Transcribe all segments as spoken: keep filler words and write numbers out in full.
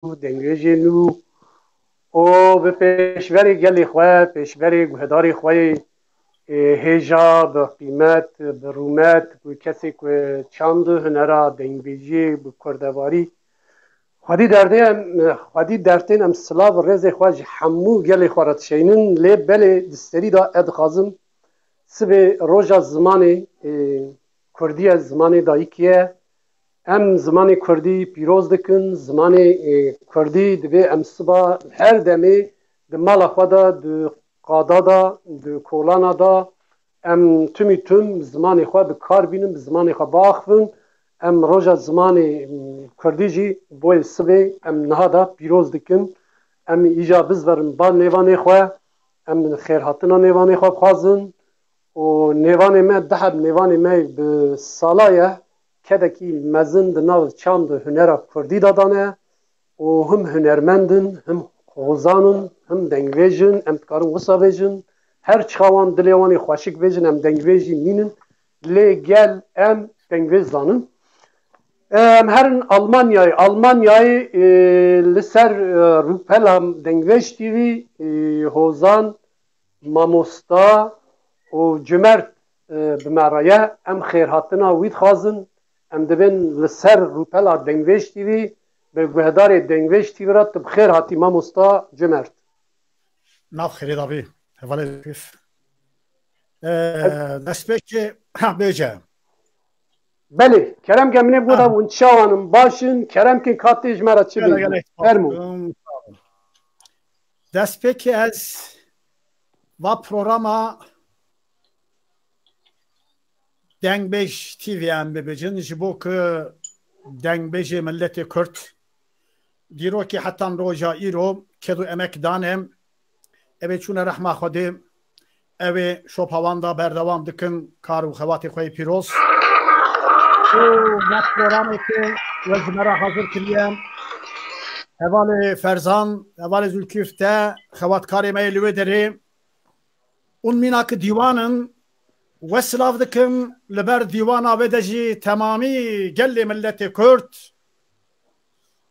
dengvêjê nû û bi pêşberê gelê xwe, pêşberê guhdarê xwe yê, ê, hêja bi qîmet, bi rûmet, ku kesê ku çand û hunera dengbêjiyê bi kurdevarî xwedî derdê em, xwedî dertên em silav û rêzê xwe ji hemû gelê xwe re dişeynin, lê belê di serî de ez dixwazim sibê roja zimanê, ê, kurdî ye, zimanê dayikê ye. Em zimanê kurdî pîroz dikin. Zimanê, ê, kurdî divê em siba her demê di mala xwe de, di qada de, di kolana de em timî tim zimanê xwe bi kar bînin, bi zimanê xwe biaxivin. Em roja zimanê, m, kurdî jî boyê sibê em niha de pîroz dikin. Em îja bizverin ba nêvanê xwe, em xêrhatina nêvanê xwe bixwazin. û nêvanê me, deheb nêvanê me bi sala ye, kedekî mezin di nav çand û hunera kurdî de dane û him hunermend in, him hozan in, him dengvêj in, em dikarin wisa bêjin. Her çiqa wan dilê wan ê xweşik bêjin, em dengvêjî nînin, lê gel em dengvêj zanin. Em herin Almanyayê. Almanyayê, e, li ser, e, rûpela Dengvêj T V, e, hozan, mamosta û cimert, e, bi me re ye. Em xêrhatina wî dixwazin. Em dibên li ser rûpela Dengvêj T V bi guhdarê Dengvêj T V re tu bi xêr hatî mamosta cimert. Nav xêrê davî. Hevalê Zülküf. E, destpêkê, ha, bêje. Belê, kerem ke min ê bû da hûn çawan in, baş in, kerem ke katê ji me re çi bê. Fermû. Destpêkê ez va programa Dengbêj T V em bibêjin, ji bo ku dengbêjê miletê Kurd dîrokî hetan roja îro ked û emek dane, ew ê çûne rehma Xwedê, ew ê şopa wan da berdewam dikin kar û xebatê xwe yê pîroz. Û va programê ku we ji me re hazir kiriye, hevalê Ferzan, hevalê Zülküf te, xebatkarê me yê li wê derê, ûn mîna ki dîwan in, we silav dikim, li ber dîwana vê de jî temamî gelê miletê Kurd,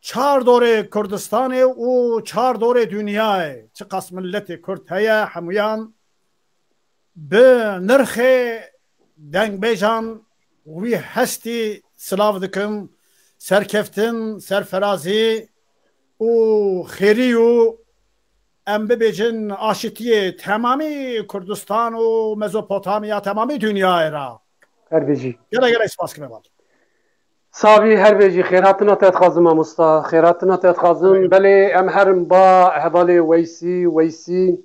çar dorê Kurdistanê û çar dorê dinyayê, çiqas miletê Kurd heye, hemûyan bi nirxê dengbêjan wî hestî silav dikim, serkeftin, serferazî û xêrî û em bibêjin aşitiyê temamî Kurdistan û Mezopotamya, temamî dinyayê re. Her bijî. Gelek gelek spas kim heval. Savî, her bijî, xêrhatina te dixwazim mamosta, xêrhatina te dixwazim. Belê em herin ba hevalê Weysî, Weysî.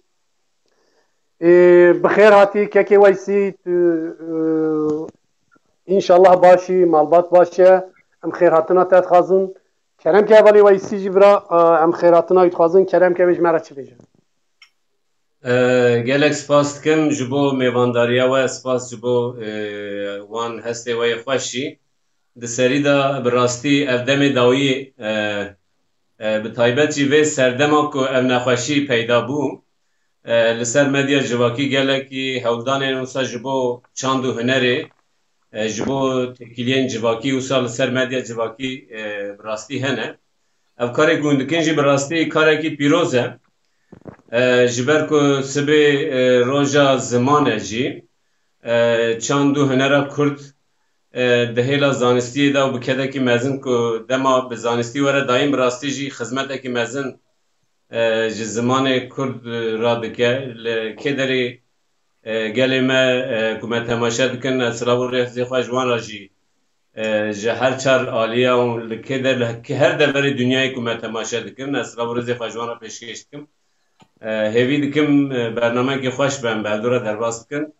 Ê, bi xêr hatî kekê Weysî, tu, e, înşallah baş î, malbat baş e. Em xêrhatina te dixwazin. Kerem ke hevalê Weysî jî vira, e, em xêrhatina wî dixwazin. Kerem ke wê ji me re çi bêje. E, gelek spas dikim ji bo mêvandariya we, spas ji bo, e, wan hestê we yê xweş jî. Di serî de bi rastî ev demê dawiyê, e, e, bi taybet jî vê serdema ku ev nexweşî peyda bû, e, li ser medya civakî gelekî hewldanên wisa ji bo çand û hunerê, e, ji bo têkiliyên civakî wisa li ser medya civakî, e, bi rastî hene. Ev karê ku hûn dikin jî bi rastî karekî pîroz e. E, ji ber ku sibê, e, roja ziman e jî, e, çand û hunera Kurd, e, di hêla zanistiyê de û bi kedekî mezin ku dema bi zanistî were dayîn, bi rastî jî xizmetekî mezin, e, ji zimanê Kurd, e, re dike. Li kê derê, e, gelê me, e, ku me temaşe dikin, ez silav û rêzê xwe ji wan re jî, e, ji her çar aliya û li kê der, li ki her deverê dinyayê ku me temaşe dikin, ez silav û rêzê xwe ji wan re pêşkêş dikim. E, hêvî dikim, e, bernameyekî xweş be, em bi hevdû re derbas bikin.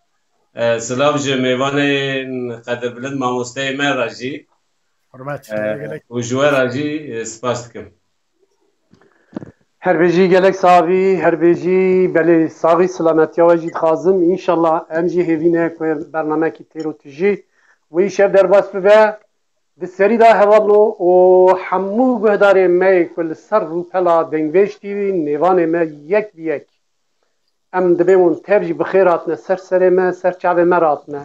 E, silav ji mêvanên qedirbilind mamosteyê me re jî, Hurmet, e, gelek. Û ji we re jî, e, spas dikim. Her bijî gelek savî, her bijî belê saxî silametiya we jî dixwazim. Înşallah em jî hêvî ne ku bernamekî têr û tijî wê îşev derbas bibe. Di serî de hevalno û hemû guhdarê me yê ku li ser rûpela Dengvêj T V nêvanê me yek bi yek. Em dibê hûn tev jî bi xêr hatine ser serê me, ser çavê me re hatine.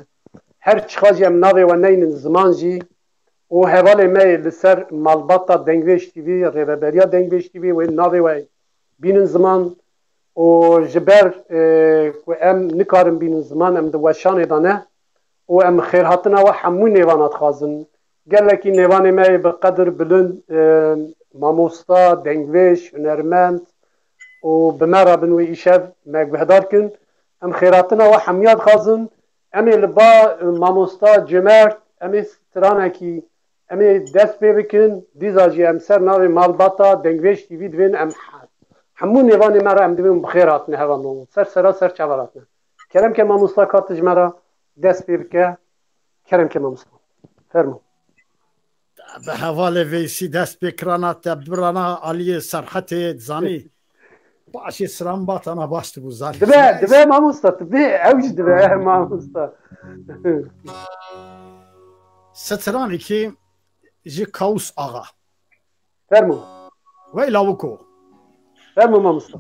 Her çiqa jî em navê we neynin ziman jî, û hevalê me yê li ser malbata Dengvêj T V, rêveberiya Dengvêj T V wê navê we bînin ziman û ji ber, e, ku em nikarin bînin ziman, em di weşanê de ne û em xêrhatina we hemû nêvana dixwazin. Gelekî nêvanê me yê bi qedir bilind, e, mamosta, dengvêj, hunermend û bi me re bin wê îşev me guhdar kin. Em xêrhatina we hemiya dixwazin. Em ê li ba, e, mamosta Cömert, em ê stranekî, em ê dest pê bikin. Dîza jî em ser navê malbata Dengvêj T V divên em he-, hemû nêvanê me re em divên bi xêr hatine heva me. Ser sera ser çava hatine. Kerem ke mamosta ka tu ji me re dest pê bike. Kerem ke mamosta. Fermo. Bi hevalê Veysî dest pê kirana te birana aliyê Serxetê dizanî. Paşê siran batana baş dibû zanî. Dibe, dibe mamosta, dibe, ew jî dibe mamosta. Stranekî ji Kawus Axa. Fermo. Wey lawiko. Fermo mamosta.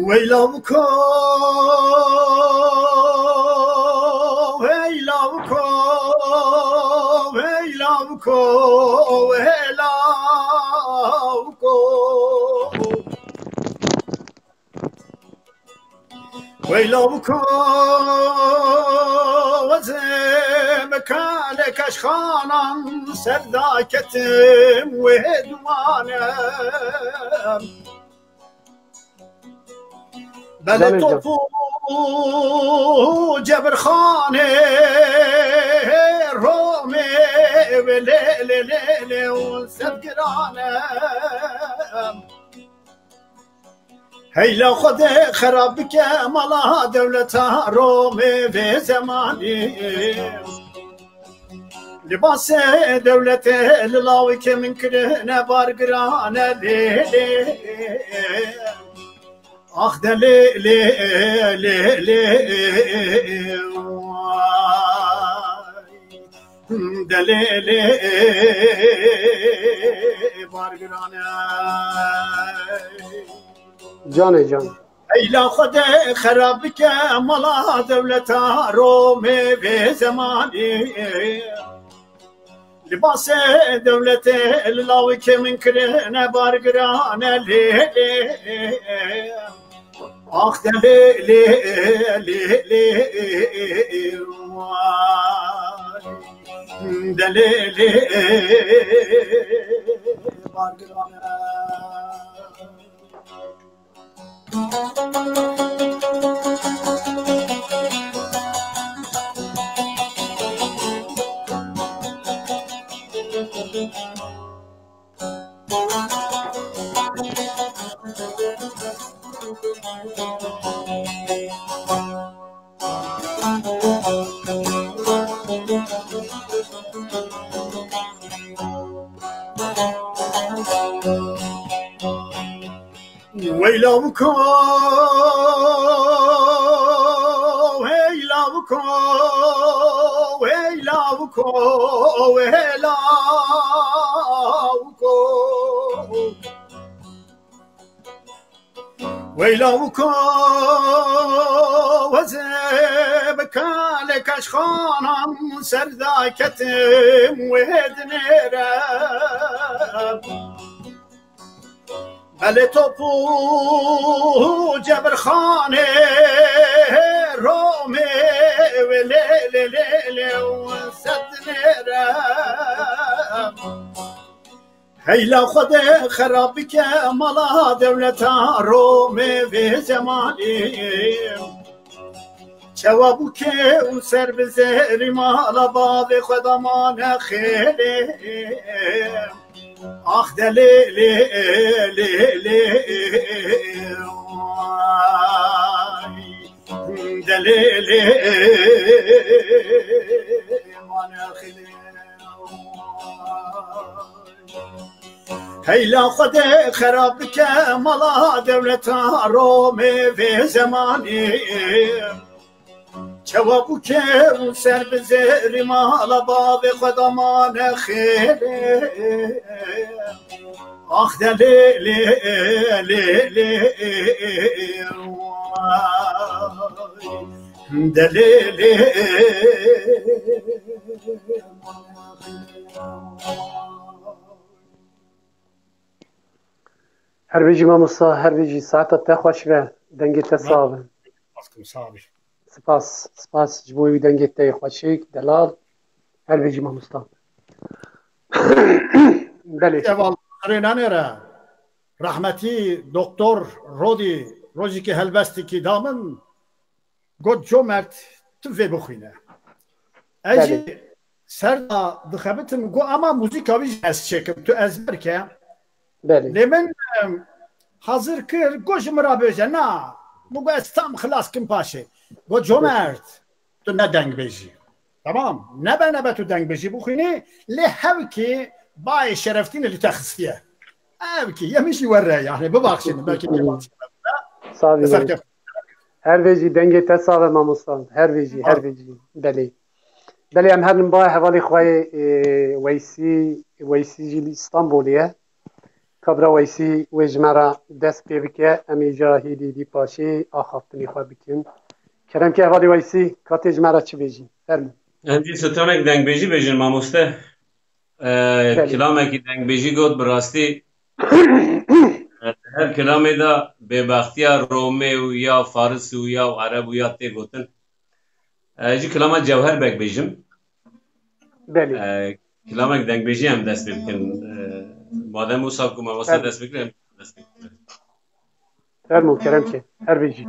Wey lawiko, wey lawiko, wey lawiko, wey lawiko. Wey lawiko, ez ê bi kalê keşxanan ser daketim wê diwanem. Belê top û cebirxanê Romê wê lê lê lê lê û sedgiran e. Heyla Xwedê xerab bike mala dewleta Romê vê zemanî. Libasê dewletê li lawikê min kirine bargirane lê lê. Ax de lê lê lê lê. Delê lê bargirane. Canê can. Eyla Xwedê xerab bike mala dewleta Romê vê zemanî. Libasê dewletê li lawikê min kirine bargirane lê lê. Ax de lê lê lê lê. Vay. De lê lê bargirane. Wey lawiko, wey lawiko, wey lawiko, wey lawiko. Wey lawiko, ez ê bi kalê keşxanan ser daketim wê dinêre. Belê top û cebirxanê Romê Wê lê lê lê lê û sedinêre. Heyla Xwedê xerab bike mala dewleta Romê vê zemanî. Çawa bûkê û ser bi zêrî mala bavê xwe damane xêlê. Ax delê lê lê lê. Delê lê mane xêlê. Heyla Xwedê xerab bike mala dewleta Romê vê zemanî. Çawa bûkê û ser bi zêrî mala bavê xwe damane xêlê. Ax delê lê lê lê. Delê lê. Her bijî mamosta, her bijî saeta te xweş be, dengê te sax be. Spas, spas ji bo wî dengê te yê xweşik, delal. Her bijî mamosta. Belê. Heval rênanê re, rehmetî doktor Rodî rojikî helbestikî da min, got, Comert, tu vê bixwîne. Ez jî ser de dixebitim, got, ama muzîka wî jî ez çêkim, tu ezber ke. Belê. Lê min em, hazir kir, got, ji min re bêje, na. Min got, ez tam xilas kim paşê. Got, Comert, tu ne dengbêjî. Tamam, nebe nebe tu dengbêjî bixwînî, lê hevkî bayê şerefdînê li te xistiye. Hevkî, ye min jî were, yani bibaxşînin, belkî ne baş. Sağ ol. Her vêjî dengê te sax be mamosta. Her vêjî, her vêjî. Belê. Belê em herin ba hevalê xwe yê, e, Weysî, Weysî jî li Îstanbulê ye. Kabra Weysî wê ji me re dest pê bike, em ê ca hîdî hîdî paşê axaftinê xwe bikin. Kerem ke hevalê Weysî, ka tê ji me re çi bêjî? Fermû. Em jî stronek dengbêjî bêjin mamoste. E, Belê. Kilamekî dengbêjî got bi rastî. E, her kilamê de bêbextiya Romê û ya Faris û ya Ereb û ya tê gotin. E, jî kilama Cewher Beg bêjim. Belê. E, kilamek dengbêjî em dest pê bikin. E, madem wisa ku mamoste dest pê kir, em dest pê bikin. Fermo, kerem ke. Her bijî.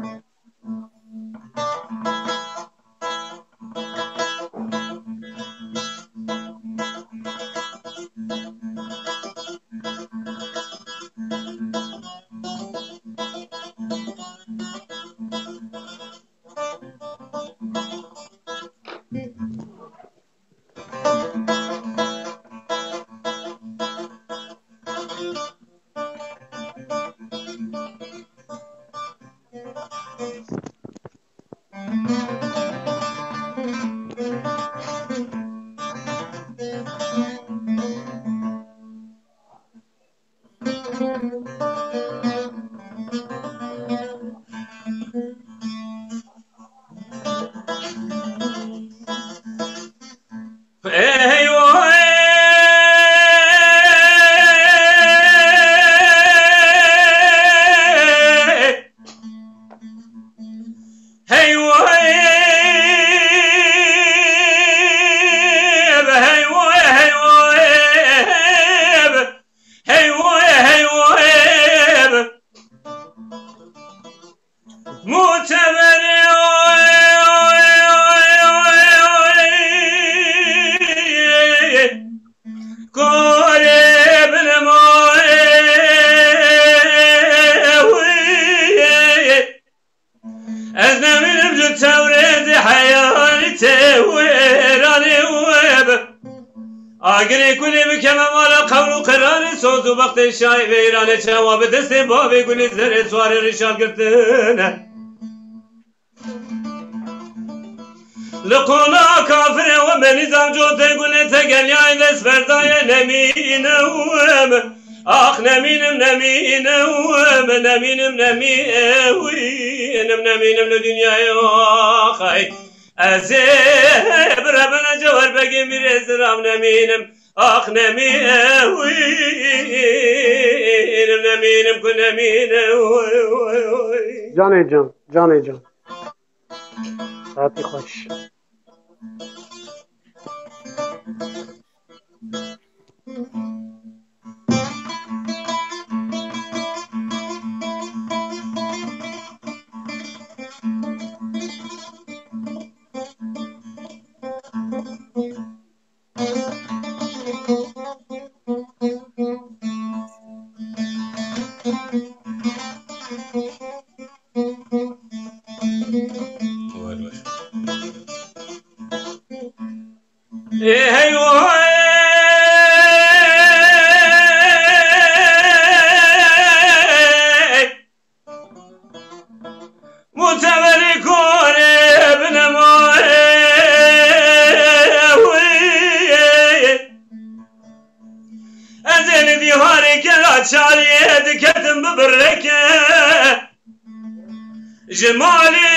Ez nemînim ji tewrê di heyalî tê wêranê we bi. Agirê kulê bikeme mala qewr û qirarê soz û bextê şayê veyranê çawa bi destê bavê gulê zerê çwarê rîşal girtine. Li qona kafirê we me nîzam cotê gulê tegelyayê dest berdaye nemîne we bi. Ax nemînim nemînim nemînim nemînim nemînim li dinyayê axay. Ez ê bi rebena Cewher Begê mîrê ziram nemînim. Ax nemînim nemînim ku nemînim. Canê can, canê can. Saetî xweş. Muteberî korê binemayê wî. Ez ê li dîharê kera çariyê diketim bi birreke. Ji malê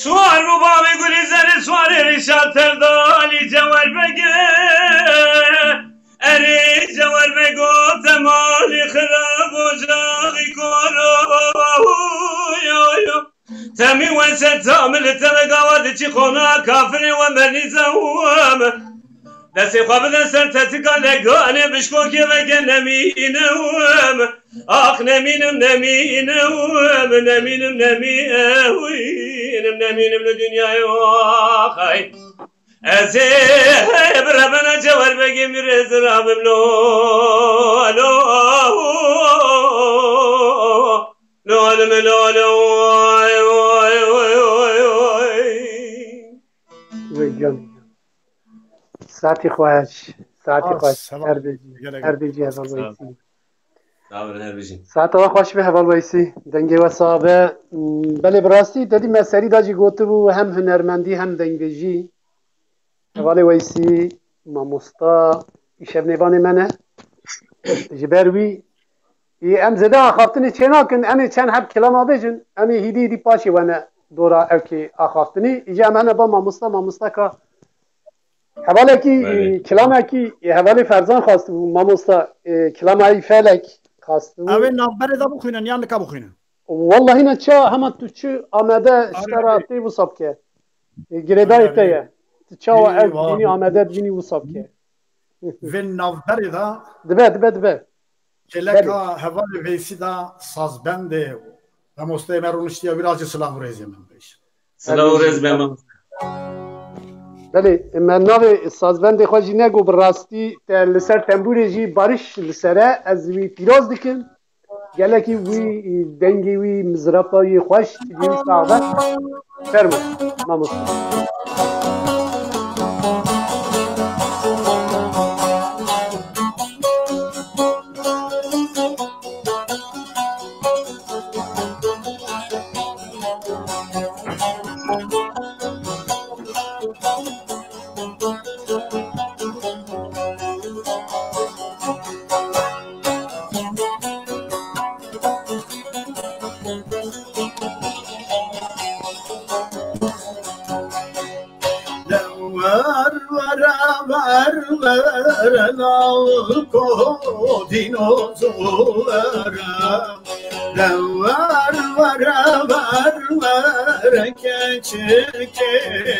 Swar bû bavê Gulîzerê, swarê Rîşa Terdalî Cewer Bege. Erê Cewer Bego, te malî xirab ocaxî koro. Temî we ser tamil tevega we diçî xona kafirê we mernî zewim. Destê xwe bide ser tetika leganê bişkokê veke nemînim. Ax nemînim, nemînim, nemînim, nemînim, nemînim li dinyayê ax ay. Ez ê bi rebena Cewer Begê mîrê zirabim lo, lo, lo, lo, lo, lo, oy, oy, oy, oy, oy. Vay can. Saetî xweş, saetî Spas, xweş. Heval. Her bijî, Gelek her bijî spas, Heval sağ ol. Weysî. Sağ olun, her bijî. Saeta we xweş be Heval Weysî. Dengê we sax be. Hmm, belê bi rastî te dî me serî da jî gotibû hem hunermendî hem dengbêjî. Hevalê Weysî, mamosta, îşev nêvanê me ne. Ji ber wî, ê, em zêde axaftinê çênakin, em ê çend heb kilama bêjin, em ê hîdî hîdî paşê wene dora ewkê axaftinê. Îca em hene ba mamosta, mamosteka. Hevalekî, Belê. Ê, kilamekî, ê, hevalê Ferzan xwestibû, mamosta, ê, kilama ey felek xwestibû. Ew ê navberê de bixwînin, yan nika bixwînin? Wallahî ne ça, hema tu çi amade ji te re tê wisa bike. Ê, girêdayê te ye. Tu çawa ev dibînî, amade dibînî wisa bike. Vê navberê de Dibe, dibe, dibe. Kêleka Belê. Hevalê Veysî de sazbendê û memosteyê me rûniştiye, wî ra jî silav û rêzê min bêjin. Silav û rêz be mamoste. Belê, me navê sazbendê xwe jî nego, bi rastî te li ser tembûrê jî bariş li ser e, ez wî pîroz dikim. Gelekî wî dengê wî, mizrapa wî xweş, wî sax be. Fermo, mamoste. Wer, wer, wer, wer, nav ko dîno zora. De wer, wer, wer, wer, keçikê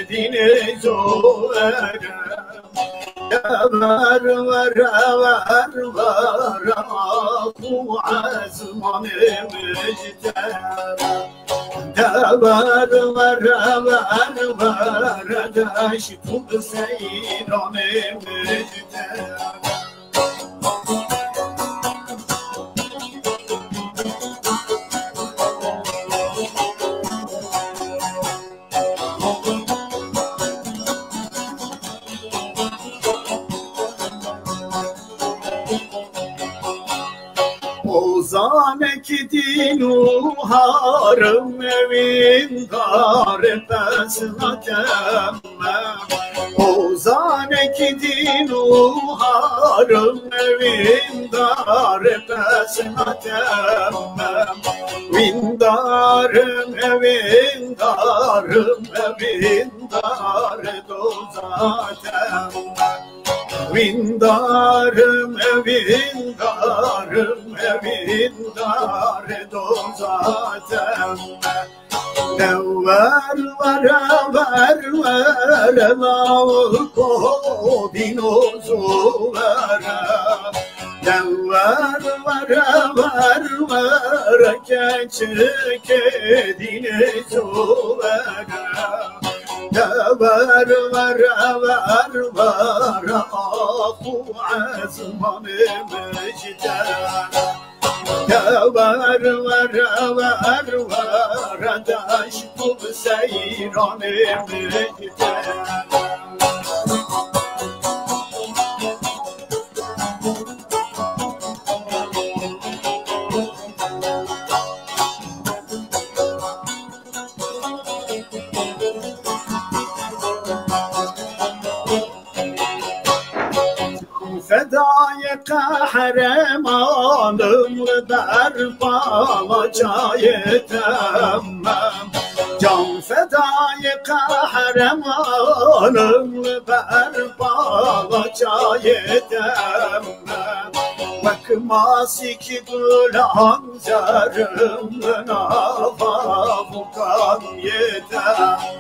dînê zora. De wer, wer, wer, wer, aku ezmanê mijtera. De wer, wer, wer, wer, deşt û seyranê mijtera. Ozanekî dîn û harim wîndar pesna keme. Ozanekî dîn û harim wîndar pesna keme. Wîndarim, wîndarim, wîndar doza keme. Wîndarim, wîndarim, wîndar doza keme. Ver were, ver were, law kodîno zû were. De ver were, ver were, keçikê dînê zû were. De ver were, ver were, ax û ezmanê min ji te re. De ver were, ver were, deşt û seyranê min ji te re. Fedayê qehremanim li ber pala çayê te me. Can fedayê qehremanim li ber pala çayê te me. Wek masîkî gulan zerim li nava bokan yê te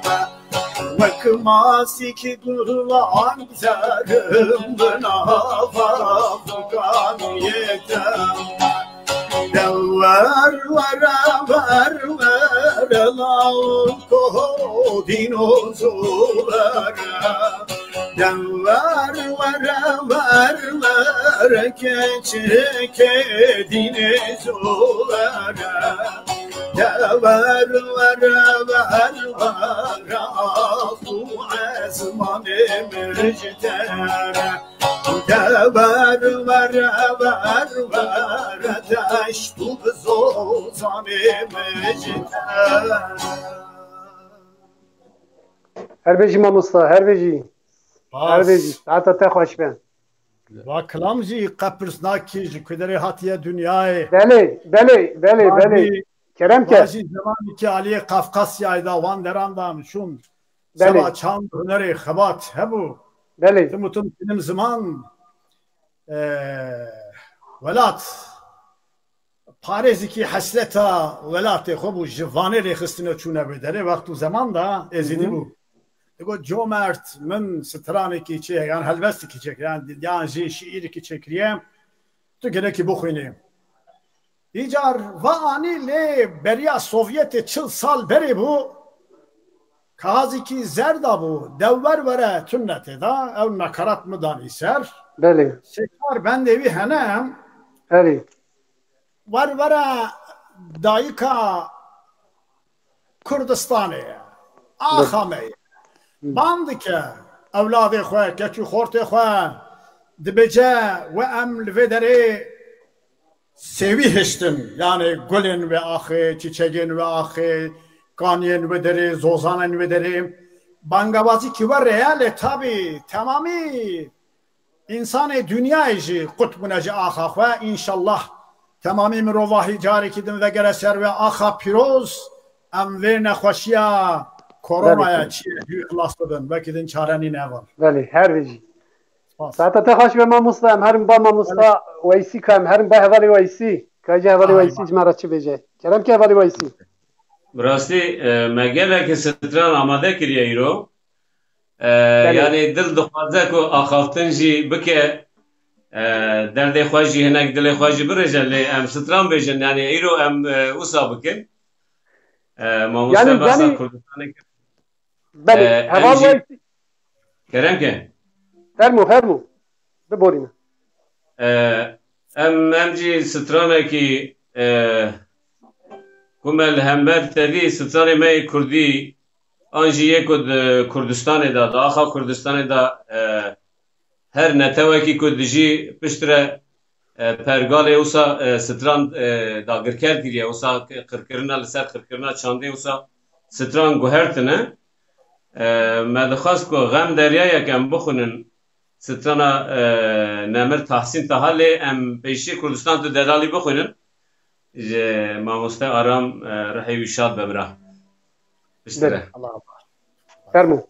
me. Wek masîkî gulan zerim bi nava bokan yê te. De ver were, ver were, law kodîno zû were. De ver were, ver were, keçikê dînê zû were. De ver were, ver were, ax û ezmanê min ji te re. De ver were, ver were, deşt û zozanê min ji te re. Her bijî mamosta, her bijî. Her bijî. Saeta te xweş be. Va kilam jî qe pirs nakî ji ku derê hatiye dinyayê. Belê, belê, belê, Va belê. jî, Kerem va ke. jî zemanekî aliyê Qafqasyayê de wan deran de şûn. Belê. Seba çand, hunerê, xebat hebû. Belê. Tim û tim kilim ziman, e, welat. Parêzikî hesleta welatê xwe bû, ji Vanê lê xistine çûne wê derê, wext û zeman de êzidî Hı hı. bû. Digot, Comert, min stranekî çê, yan helbestekî çêkiriye, yan, yan jî şiîrekî çêkiriye, tu gelekî bixwînî. Îcar va anî lê beriya Sovyetê çil sal berê bû, kaxazekî zer dabû, de ver were tune tê de, ew nakarat min danî ser. Belê. Sê çar bendê wî hene. Belê. Wer were dayika Kurdistanê ye. Axa me ye. Hı. Ban dike ewladê xwe, keç û xortê xwe, dibêje we em li vê derê sêwî hiştin. Yani gulên wê axê, çîçegên wê axê, kaniyên wê derê, zozanên wê derê. Bangabazî ki we reye lê tabî temamî Însanê dinyayê jî qut bûne ji axa xwe. Înşallah temamî mirovahî carekî din vegere ser wê axa pîroz, em vê nexweşiya koronaya Belê. çi ye, dû xilas bibin. Wekî din çare nîne heval. Belê, her bijî. Spas. Saeta te xweş be mamosta, em herin ba mamosta Belê. Weysî ka, em herin ba hevalê Weysî. Ka ji hevalê Ay, Weysî ji me re çi bêje. Kerem ke hevalê Weysî. Bi rastî, e, me gelekî stran amade kiriye îro. E, Belê. Yani dil dixwaze ku axaftin jî bike, e, derdê xwe jî hinek dilê xwe jî birêje, lê em stran bêjin, yani îro em, e, wisa bikin. E, mamoste Yani, behsa yani Kurdistanê kir. Belê, E, em heval jî Weysî. Kerem ke. Fermo, fermo. Biborîne. E, em, em jî stranekî, e, ku me li hember tevî stranê me yê Kurdî, an jî yê ku di Kurdistanê de, di axa Kurdistanê de, e, her netewekî ku dijî piştre, e, pergalê wisa, e, stran, e, dagirker kiriye, wisa qirkirina li ser qirkirina çandê wisa stran guhertine. E, me dixwest ku Xem Deryayek em bixwînin, strana, e, Nemir Tahsîn Taha, lê em pêşî Kurdistan tu delalî bixwînin. Ji mamoste Aram, e, rihê wî şad be bira. Piştre. Belê. Allah Allah. Fermo.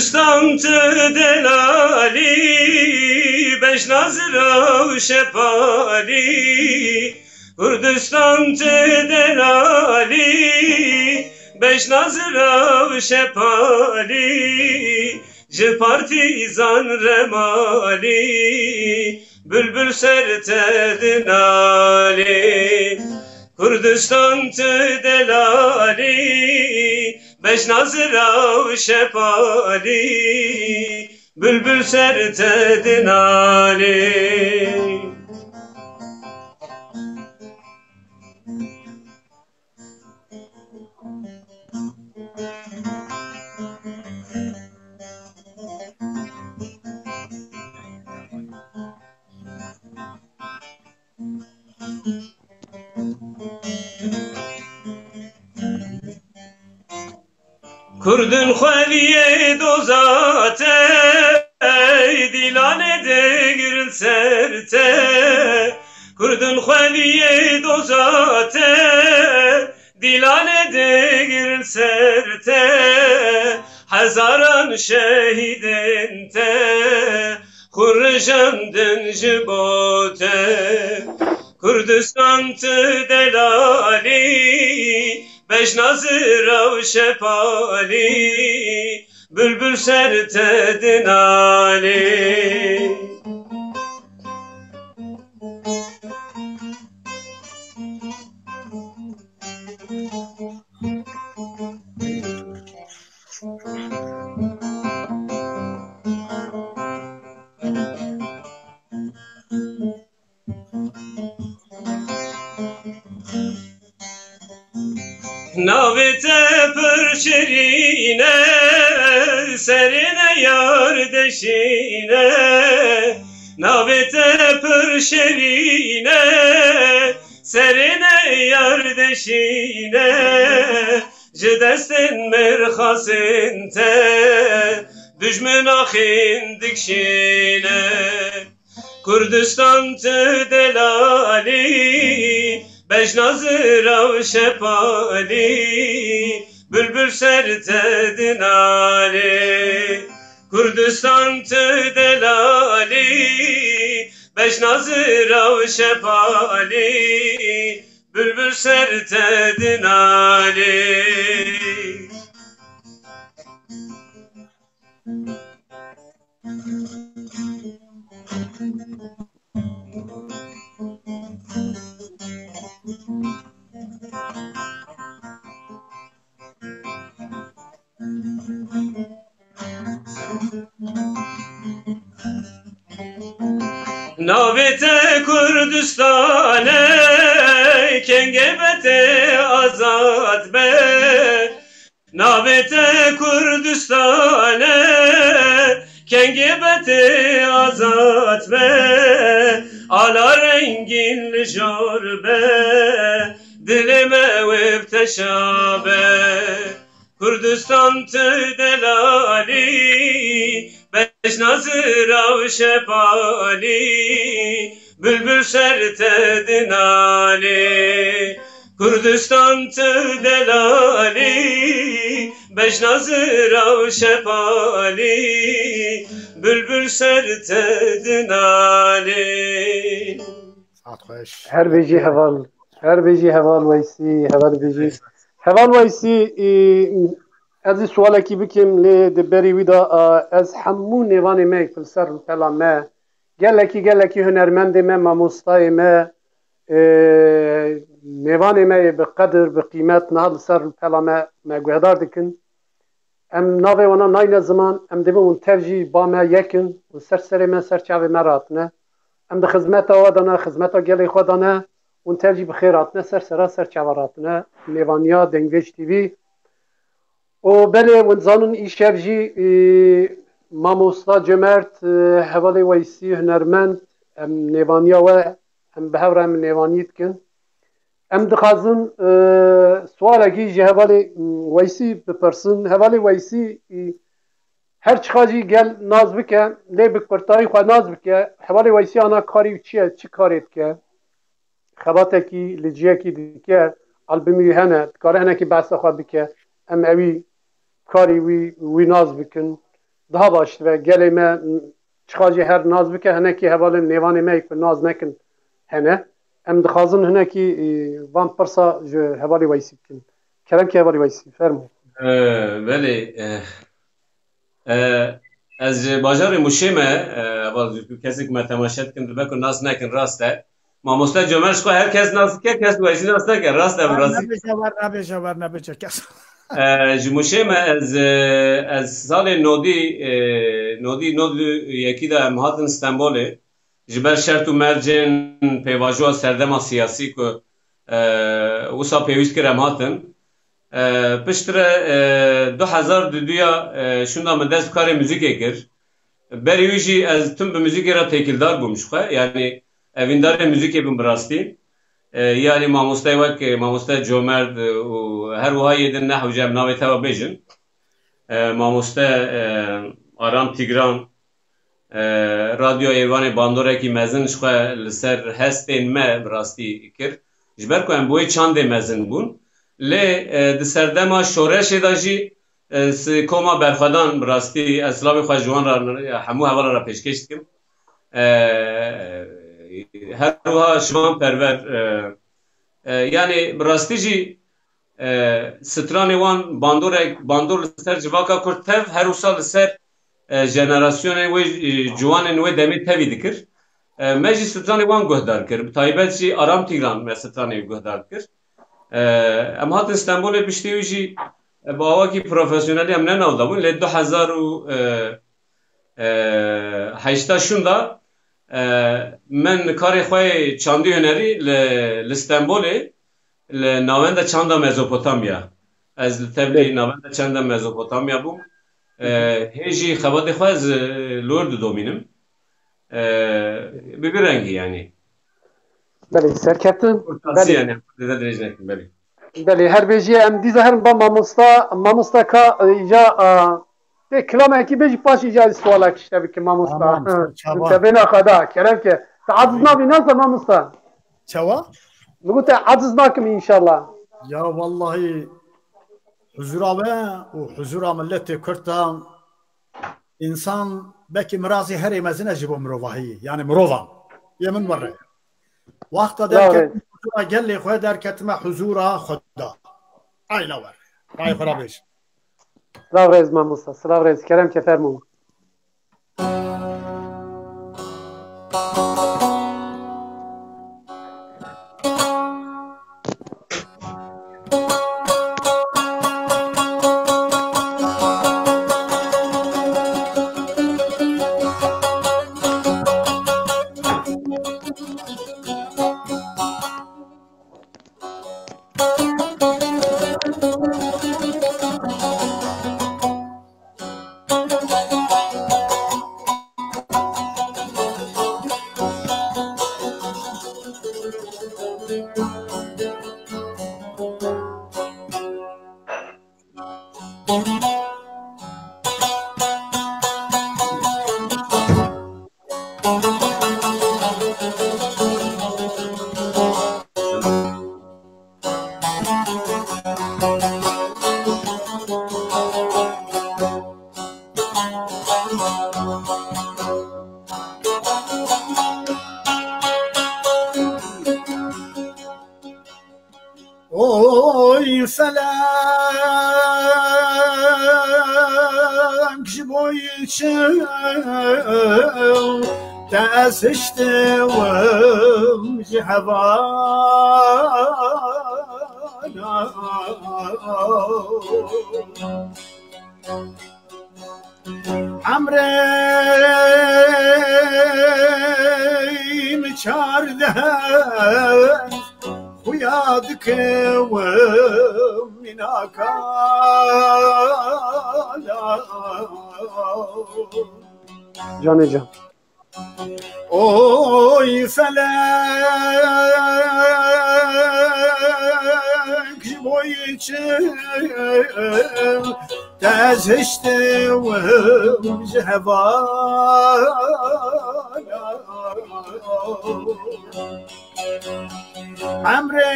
Kurdistan tu delalî, bejna zira û şepalî. Kurdistan tu delalî, bejna zira û şepalî. Ji partîzan remalî, bilbil ser te dinalî. Kurdistan tu delalî, bejna zira û şepalî, bilbil ser te dinalî. Kurdin xweliyê doza te, ey dîlanê digirin ser te. Kurdin xweliyê doza te, dîlanê digirin ser te. Hezaran şehîdên te, xwe rijandin ji bo te. Kurdistan tu delalî, bejna zira û şepalî, bilbil ser te dinalî. Navê te pir şirîn e, serê ne yar deşîn e. Navê te pir şirîn e, serê ne yar deşîn e. Ji destên mirxasên te, dijmina xîn dikşîne. Kurdistan tu delalî, bejna zira û şepalî, bilbil ser te dinalê. Kurdistan tu delalî, bejna zira û şepalî, bilbil ser te dinalê. Navê te Kurdistan e, kengê be tê azad be. Navê te Kurdistan e, kengê be tê azad be. Ala rengîn li jor be, dilê me wê bi te şa be. Kurdistan tu delalî, bejna zira û şepalî, bilbil ser te dinalê. Kurdistan tu delalî, bejna zira û şepalî, bilbil ser te dinalê. Saet xweş. Her bijî heval, her bijî heval Weysî, heval bijî. Heval Weysî, ê, ez ê sualekî bikim, lê di berî wî de, a, ez hemû nêvanê me yek li ser rûpela me, gelekî, gelekî hunermendê me, mamostayê me, ê, nêvanê me yê bi qedir, bi qîmet niha li ser rûpela me, me guhdar dikin. Em navê wana nayne ziman, em dibin hûn tev jî ba me yek in, hûn ser serê me, ser çavê me ratine. Em di xizmeta we de ne, xizmeta gelê xwe de ne, hûn tev jî bi xêr hatine, ser sera, ser çava ratine. Mêvaniya Dengbêj T V. Û belê, hûn zanin îşev jî, e, mamosta Cömert, e, hevalê Weysî hunermend, em nêvaniya we, em bi hev re em nêvanî dikin. Em dixwazin, e, sualekî ji hevalê, m, Weysî bipirsin. Hevalê Weysî, e, her çiqa jî gel nas bike, lê bi kurtayî xwe nas bike. Hevalê Weysî ana karî çi ye, çi karê dike? Xebatekî li ciyekî dike, albumî wî hene, dikare hinekî behsa xwe bike. Em ewî karî wî, wî nas bikin. daha baş dibe. Gelê me çiqa jî her nas bike, hinekî hevalên nêvanê me yê ku nas nekin hene. Em dixwazin hinekî, e, van pirsa ji hevalê Weysî bikin. Kerem ki hevalê Weysî, fermo. E, belê, e, e, ez ji bajarê Mûşê me, e, heval, kesek me temaşe dikin, dibe ku nas nekin, rast e. Mamoste Comer ji xwe her kes nas dike, kes we jî nas neke. Rast e, bi rastî. Nebêje wer, nebêje wer, nebêje kes. E, ji Mûşê me ez, e, ez salê nodî, e, nodî, nod û yekî de em hatin Stenbolê. Ji ber şert û mercên pêvajoya serdema siyasî ku, e, wisa pêwîst kir em hatin. E, piştre, e, du hezar û duduya, e, şûnda min dest bi karê muzîkê kir. Berî wî jî ez tim bi muzîkê re têkildar bûm ji xwe. Yanî evîndarê muzîkê bûm bi rastî. E, yanî mamosteyê wek, e, mamoste Comerd, e, û her wiha yê din ne hewce em navê te ve bêjin. E, mamoste, e, Aram Tîgran, e, Radyo Êrwanê bandorekî mezin ji xwe li ser hestên me bi rastî kir. Ji ber ku em bi wê çandê mezin bûn. Lê, e, di serdema şoreşê de jî, e, si-, koma berxwedan bi rastî ez silavê xwe ji wan re, hemû hevalan re pêşkêş dikim. E, her wiha Şivan Perwer, e, e, yanî bi rastî jî, e, stranê wan bandorek, bandor li ser civaka Kurd tev, her wisa li ser, e, jenerasyonên wê, e, ciwanên wê demê tevî dikir. E, me jî stranê wan guhdar kir. Bi taybet jî Aram Tîgran me stranê wî guhdar kir. E, em hatin Stenbolê, piştî wî jî, e, bi awakî profesyonelî em ne nav de bûn, lê du hezar û, e, e, heşta şûnda, e, min karê xwe yê çandî hunerî li, li Stenbolê, li Navenda Çanda Mezopotamya. Ez li tevlî Navenda Çanda Mezopotamya bûm. E, hê jî xebatê xwe ez, e, li wir didomînim. E, bi vî rengî yanî. Belê, serkeftin. Kurtasî Belê. yanî, em dide dirêj nekin, belê. Belê, her bêjî em dîza herin ba mamosta, mamosta ka, e, îca, e, tê kilamekî bêjî, paşê îca sualek ji te bikim mamosta. Tamam, Hı, çawa. Te bêna xwe da, kerem ke. Te aciz nabî, nasa mamosta? Çawa? Digo te aciz nakim înşallah. Ya wallahî huzura we û huzura milletê Kurd de însan belkî mirazê herê mezin e ji bo mirovahiyê. Yanî mirovan. Yê min were. Wexta Bravo. derketime huzura gelê xwe, derketime huzura Xweda. Ayla were. Ay xwe rabêj. Silav rêz mamosta, silav rêz. Kerem ke fermo. Oy felek, ji bo çi te ez hiştim ji hevala. Emrê min çardeh xuya dikim mînaka. Canê can. Oy felek, ji bo çi te ez hiştim ji hevala. Emrê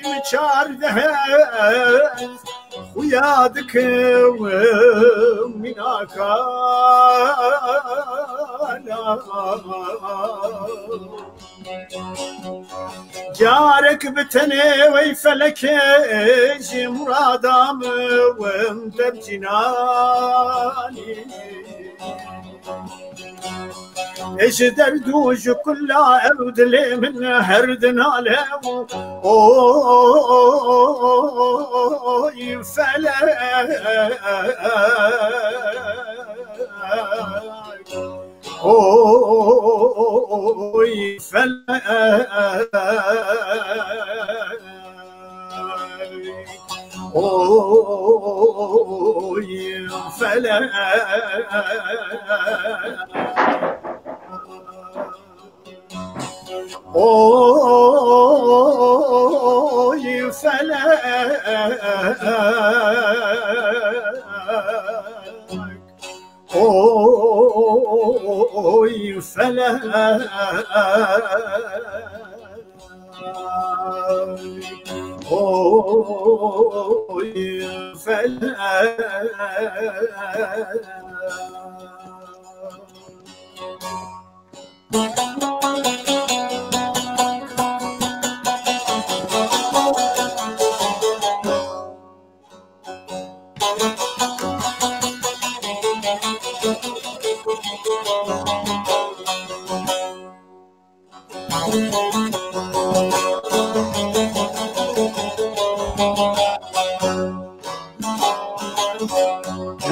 min çardeh Xuya dikim mînakana. Carek bi tenê wey felekê ji murada min wim tebcînanî. Ê ji derd û ji kulla ew dilê min her dinale û oy felek. Oy felek, oy felek. Oy felek, oy felek, oy felek.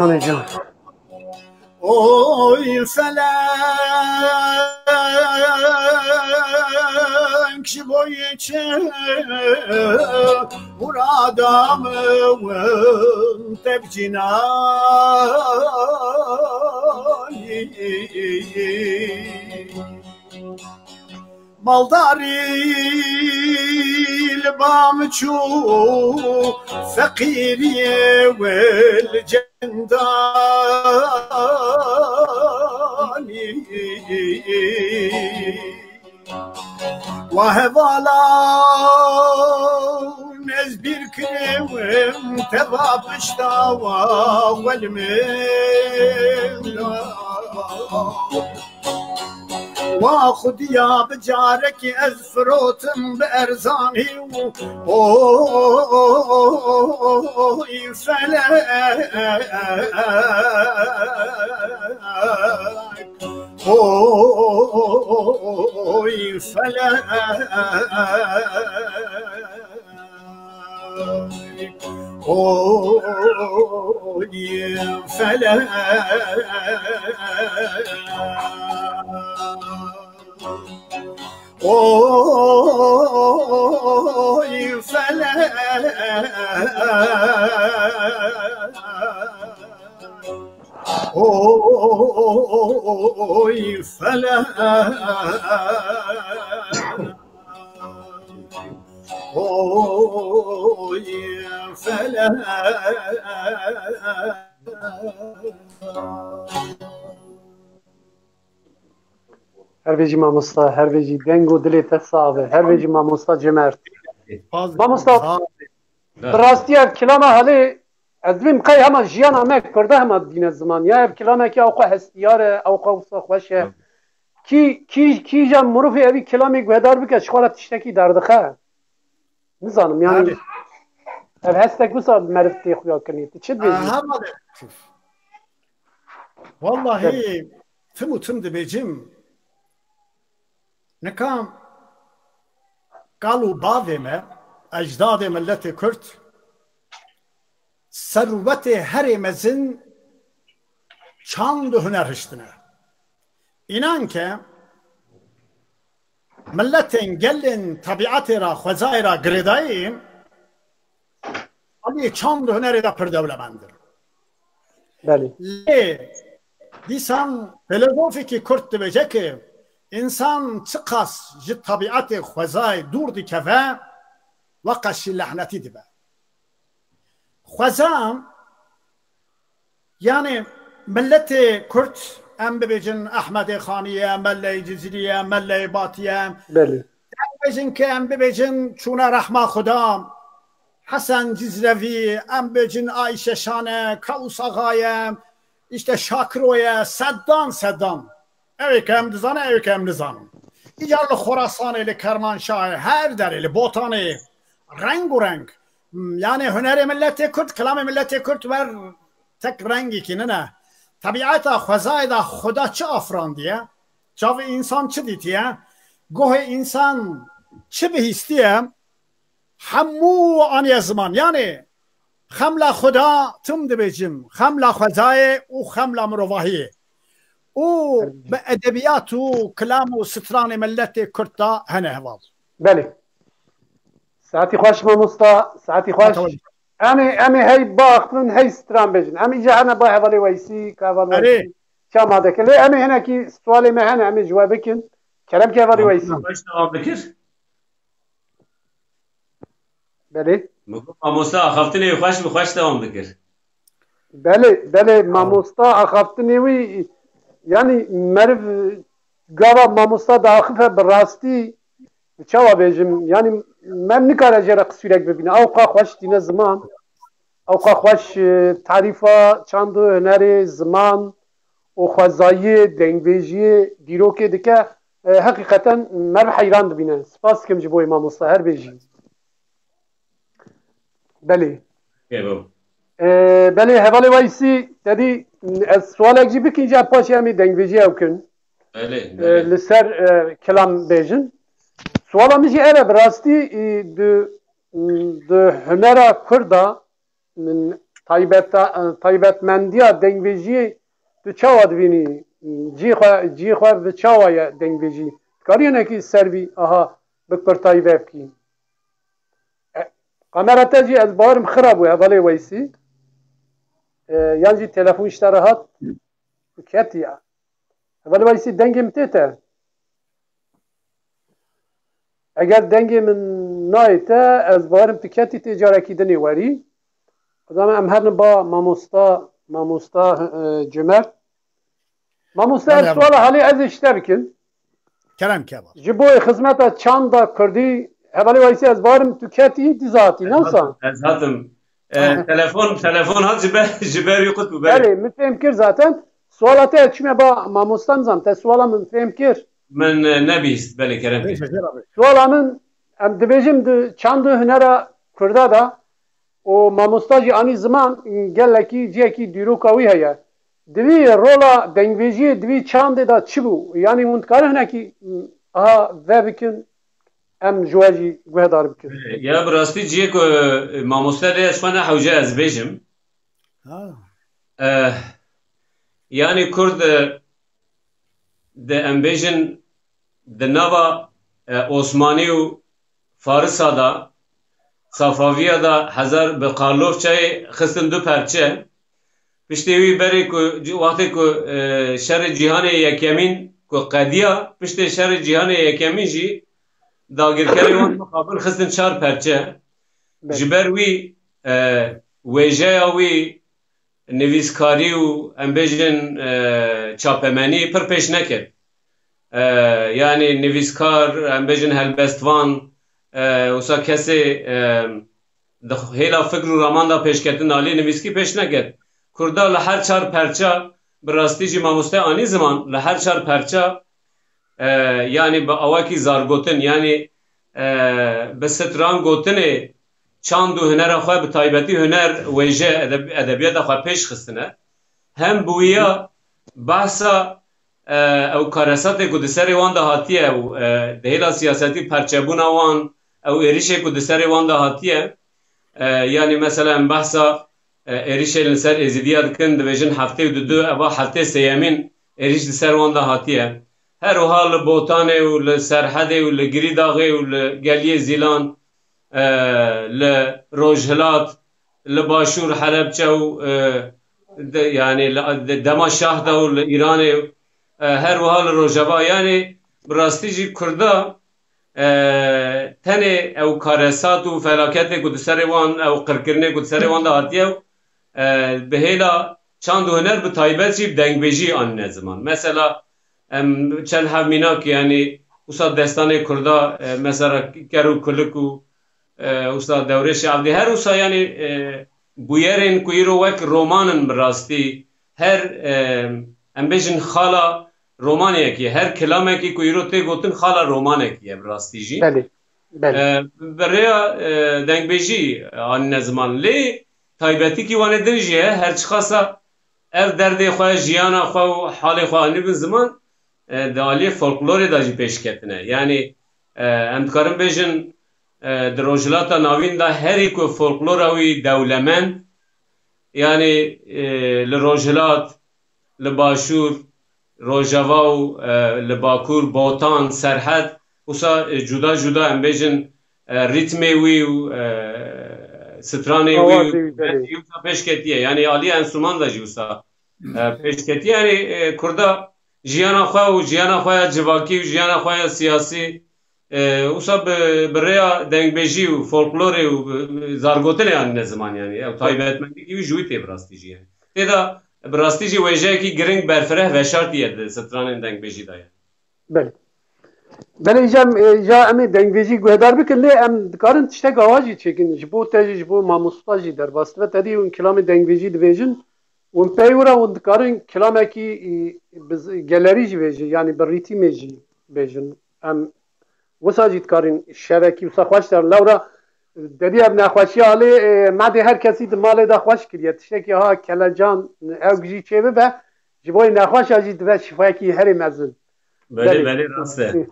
Canê can. Oy felek, ji bo yê çi murada min tebcînayî. Maldarî li ba min çû, feqîriyê wê li cendanî. Wa hevalan ez bîr kirim, teva pişta wa xwe li min da. Wa xudiya bi carekî ez firotim bi erzanî û oy felek, oy felek. Oy felek, oy felek, oy felek. Oy felek. Her bijî mamosta, her bijî deng û dilê te sax be. Her bijî mamosta cimert. Mamosta, bi rastî ev kilama halê Ez dibêm qey hema jiyana me Kurda hema dîne ziman ya. Ev kilamekî ew xwe hestiyar e, ew xwe wisa xweş e. Kî, kî, kîja mirovê evî kilamê guhedar bike, ji xwe re tiştekî derdixe. Nizanim, yanî Tabii. Ev hestek wisa meriv tê xuya kirinê. Tu çi dibêjî? Aha, vale. Vallahi tim û tim dibêjim. Nika kal û bavê me, ecdadê milletê Kurd, serwetê herê mezin çand û huner hiştine. Înan ke milletên gelên tebîetê ra, xwezayê ra girêdayî, aliyê çand û hunerê de pir dewlemend in. Belê. Lê dîsan filozofekî Kurd dibêje ke însan çiqas ji tebîetê xwezayê dûr dikeve, weqas jî lehnetî dibe. Xweza, yanî milletê Kurd, em bibêjin Ehmedê Xanî ye, Melleyê Cizîrî ye, Melleyê Batî ye. Belê. Em bêjin ke em bibêjin çûne rehma Xuda. Hesen Cizrevî, em bêjin Ayşe Şan e, Kawus Axa ye, işte Şakiro ye, sedan sedan. Ew ê ke em dizane, ew ê ke em nizanin. Îcar li Xorasanê, li Kermanşahê, her derê, li Botanê, reng û reng. Hmm, yani hunerê milletê Kurd, kilamê milletê Kurd wer tek rengekî nine. Tebiata xwezayê de Xuda çi afrandiye? Çavê însan çi dîtiye? Guhê însan çi bihîstiye? Hemû aniye ziman. Yani xemla Xuda tim dibêjim, xemla xwezayê û xemla mirovahiyê. Û bi edebiyat û kilam û stranê milletê Kurd de hene heval. Belê. Saetî xweş mamosta, saetî xweş. Saeta xweş. Em ê, em ê hey baxivin, hey stran bêjin. Em îca hene ba hevalê Weysî, ka heval Erê. Weysî çi amade kir. Lê em ê hinekî sualê me hene, em ê ji we bikin. Kerem ke hevalê Weysî. Xweş dewam bikir. Belê. Min got, mamosta axaftinê wî xweş bi xweş dewam bikir. Belê, belê, mamosta axaftinê wî, yani meriv gava mamosta diaxife bi rastî, çawa bêjim, yani me nikare jê re qisûrek bibîne. Ewqa xweş tîne ziman, ewqa xweş, e, tarîfa çand û hunerê, ziman û xwezayiyê, dengbêjiyê, dîrokê dike. E, heqîqeten meriv heyran dibîne. Spas dikim ji bo wê mamosta, her bêjî. Belê. Kebo. E, belê, hevalê Weysî, te dî ez sualek jî bikin, jî paşê em ê dengbêjî ew kin. Belê, E, belê. Li ser, e, kilam bêjin. Suala min jî ev e, bi rastî, e, di, di hunera Kurda, min taybeta-, e, taybetmendiya dengbêjiyê tu çawa dibînî? Cihê xwe, cihê xwe bi çawa ye dengbêjî? Dikarî hinekî ser vî aha bi kurtayî vebkî? E, kamera te jî ez bawerim xira bû hevalê Weysî. E, yan jî telefon ji te re hat û ketiye. Hevalê Weysî, dengê min tê te? Eger dengê min nayê te, ez bawerim tu ketî tê carekî dinê werî. O zaman em herin ba mamosta, mamosta, e, Cömert. Mamosta, Hadi ev heval. Suala halê ez ê ji te bikim. Kerem ke heval. Ji bo xizmeta çanda Kurdî, hevalê Weysî, ez bawerim tu ketî dizatî, ne wisa? Ez hatim. E, Aha. Telefon, telefon hat ji ber, ji ber wî qut bû, belê. Belê, min fêm kir zaten. Suala te çime ba mamosta, nizam, te suala min fêm kir. Min, e, nebîst, belê, kerem kir. Neyse, jê re bê. Suala min, em dibêjim di çand û hunera Kurda da, û mamosta jî anî ziman, gelekî cihekî dîroka wî heye. Di vî rola dengbêjiyê di vî çandê de çi bû? Yanî hûn dikarin hinekî, aha, vebikin, em ji we jî guhdar bikin. Ya bi rastî cihê ku, e, mamoste lê ez xwe ne hewce ez bêjim. Ha. Eh, yanî Kurd, e, di em bêjin di nava, e, Osmanî û Farisa de, Safaviya de hezar bi Karlofçayê xistin du perçe. Piştê wî berê ku, wextê ku, e, şerê cîhanê yekemîn ku qediya, piştê şerê cîhanê yekemîn jî dagirkerê wan mixabin xistin çar perçe. Belê. Ji ber wî, e, wêjeya wî nivîskarî û em bêjin, e, çapemenî pir pêş neket. E, yanî nivîskar, em bêjin helbestvan, e, wisa kesê, e, di hêla fikr û raman de pêşketin alî nivîskî pêş neket. Kurda li her çar perça, bi rastî jî mamoste anî ziman, li her çar perça, e, yanî bi awakî zargotin, yanî, e, bi stran gotinê çand û hunera xwe, bi taybetî huner, wêje, edeb-, edebiyata xwe pêş xistine. Hem bi wî ya behsa, e, ew karesatê ku di serê wan de hatiye û, e, di hêla siyasetî perçebûna wan, ew êrişê ku di serê wan de hatiye, e, yanî mesela em behsa, e, êrişê li ser Êzidiya dikin, dibêjin heftê û dudu, eva heftê sêyemîn êriş di ser wan de hatiye. Her wiha li Botanê û li Serhedê û li Girîdaxê û li Geliyê Zîlan, e, li Rojhilat, li Başûr Helebçe û, e, de, yanî li, de, dema Şah de û li Îranê, e, her wiha li Rojava. Yanî bi rastî jî Kurda, e, tenê ew karesat û felaketê ku di serê wan, ew qirkirinê ku di serê wan de hatiye, e, bi hêla çand û huner bi taybet jî bi dengbêjî anîne ziman. Mesela, em çend hev mînak, yanî wisa destanê Kurda, e, mesela Ker û Kulik û, e, wisa Dewrêşê Evdî, her wisa, yanî, e, bûyerên ku îro wek roman in bi rastî, her, e, em bêjin xala romanê yekî, her kilamekî ku îro tê gotin xala romanekî ye bi rastî jî. Belê, belê. E, bi rêya, e, dengbêjî anîne ziman. Lê taybetîkî wan ê din jî heye, her çiqasa ev derdê xwe, jiyana xwe û halê xwe anîbin ziman, e, di aliyê folklorê de jî pêş ketine. Yanî, e, em dikarin bêjin, e, di Rojhilata Navîn de herî ku folklora wî dewlemend, yanî, e, li Rojhilat, li Başûr, Rojava û, e, li Bakur, Botan, Serhed, wisa, e, cuda cuda em bêjin, e, rîtmê wî û, e, stranê wî û Awazê wî, belê. Wisa pêş ketiye. Yanî aliyê enstrûman de jî wisa, e, pêş ketiye. Yanî, e, Kurda jiyana xwe û jiyana xwe ya civakî û jiyana xwe ya siyasî, e, wisa bi, bi rêya dengbêjî û folklorê û bi, bi zargotinê anîne ziman yanî. Ew taybetmendîkî wî ji wî tê bi rastî jî yanî. Tê de bi rastî jî wêjeyekî giring berfireh veşartî ye di stranên dengbêjî de yanî. Belê. Belê, îca em, e, îca em ê dengbêjî guhdar bikin, lê em dikarin tiştek awa jî çêkin. Ji bo te jî, ji bo mamosta jî derbas dibe. Te dî hûn kilamê dengbêjî dibêjin. Hûn pey wira hûn dikarin kilamekî, e, bi z-, gelerî jî bêjin, yanî bi rîtîmê jî bêjin. Em wisa jî dikarin şevekî wisa xweş derin. Lewra, te dî ev nexweşiya alê, e, me dê her kesî di malê de xweş kiriye. Tiştekî ha kelecan ew jî çêbibe, ji bo nexweşa jî dibe şifayekî herî mezin. Belê, belê, rast e.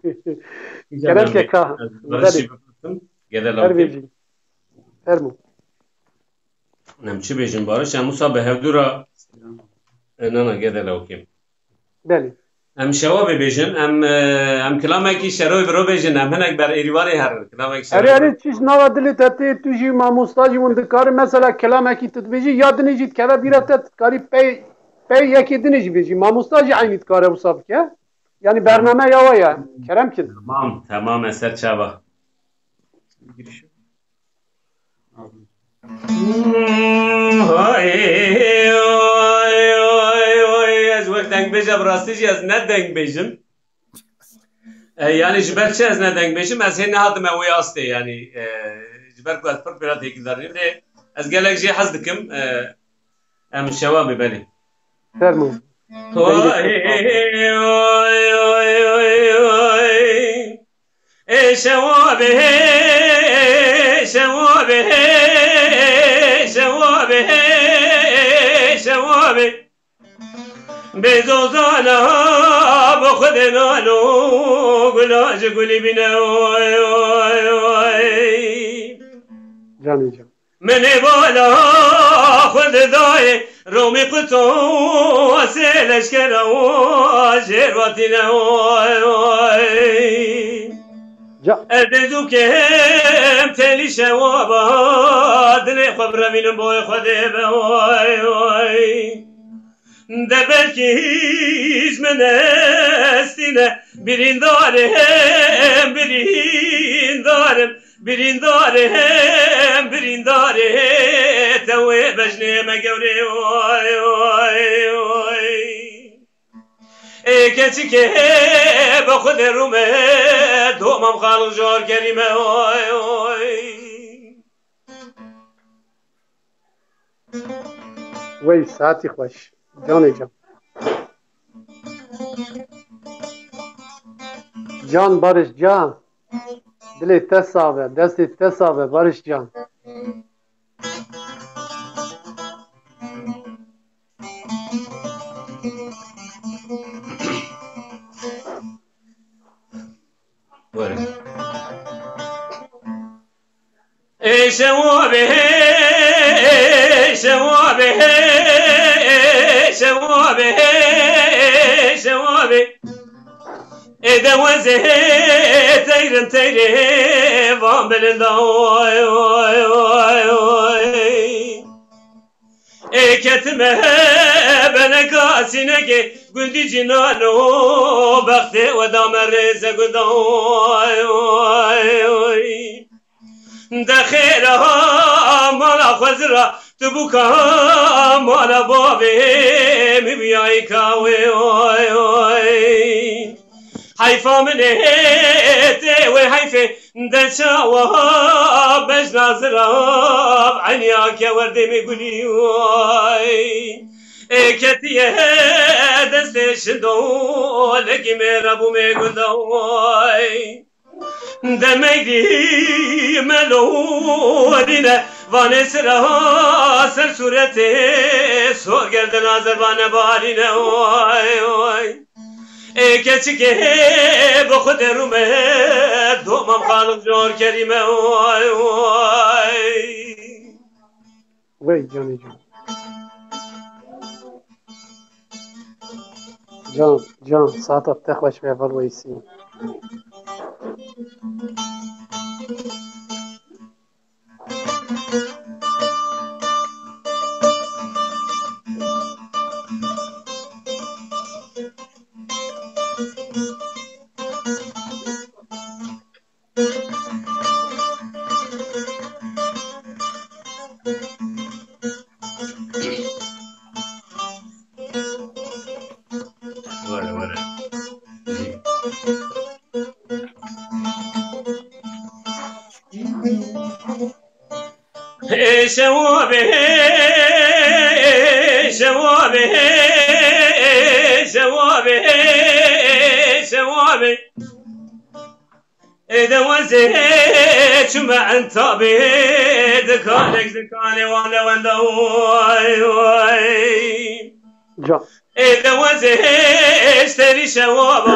Kerem ke ka. Ez barişî bipisim. Gede lawkê. Her bêjî. Fermû. Em çi bêjin, Barış? Em wisa bi hevdû re, e, na, na, gede lawkê. Belê. Em şewa bêbêjin, em, e, em kilamekî şeroyê biro bêjin, em hinek ber êrîvanê herin. Kilamekî şeroyê. Erê, erê, çiş nava dilê te tê, tu jî mamosta jî hûn dikarin, mesela kilamekî tu dibêjî, ya dinê jî dikeve bîra te, tu dikarî pey, pey yekê dinê jî bêjî. Mamosta jî eynî dikare wisa bike. Yanî bername ya we ye. Kerem kin. Tamam, tamam, e ser çava. Ez wek dengbêja bi rastî jî ez ne dengbêjim. E, yanî ji ber çi ez ne dengbêjim? Ez hê nehatime wê astê, yanî, e, ji ber ku ez pir pêra têkildar nîm. Lê ez gelek jê hez dikim. E, em şewa bê belê. Fermo. Oy, oy, oy, oy, oy. Ê şewabê, şewabê, şewabê, şewabê. Bê zozana bo xwedê nalo, gula ji gulî bîne, oy, oy, oy. Canê can. Min ê bala xwe didayê, Romî quto sê leşkera jêr vatîne, oy, oy. Ca- Ez dê zû kêm têlî şewaba, dilê xwe birevînim boyê Xwedê be, oy, oy. De belkî hîç min estîne, birîndarê hem birîndarim, birîndarê hem birîndarê te wê bejnê me gewrê, oy, oy, oy. Ê keçikê be xwedê rûme, domam xalix jor kerîme, oy, oy. Wey saetî xweş. Canê can. Can Barış can. Dilê te sax be, destê te sax be Barış can. Were. Ê şewabê, şewabê, şewabê, şewabê. Ê dewezê teyrin teyrê van bilinda, oy, oy, oy, oy. Ê ketime beneka sînekê gundî cînano, bextê we dame rêze gundan, oy, oy, oy. De xêra mala xwezira, tu bûka mala bavê min biyayî ka wê, oy, oy. Heyfa min ê tê wê heyfê, De çawa bejna zirav enya ke werdê me gulî way. Ê ketiye destê şindo lekî me rebû me gunda way. De meydî me lorîne vanê sira ser sûretê sor gerdin azervane barîne way way. Ê keçikê bi xwe derû me domam xaliq jor kerîme way way. Wey canê can. Can, can, saeta te xweş be, heval Weysî. Were, were. Ê şewabê, ê şewabê, ê şewabê, ê şewabê. Ê de wezê çime entabê dikalek dikanê wan de wenda way way. Can. Ê de wezê eşterî şewaba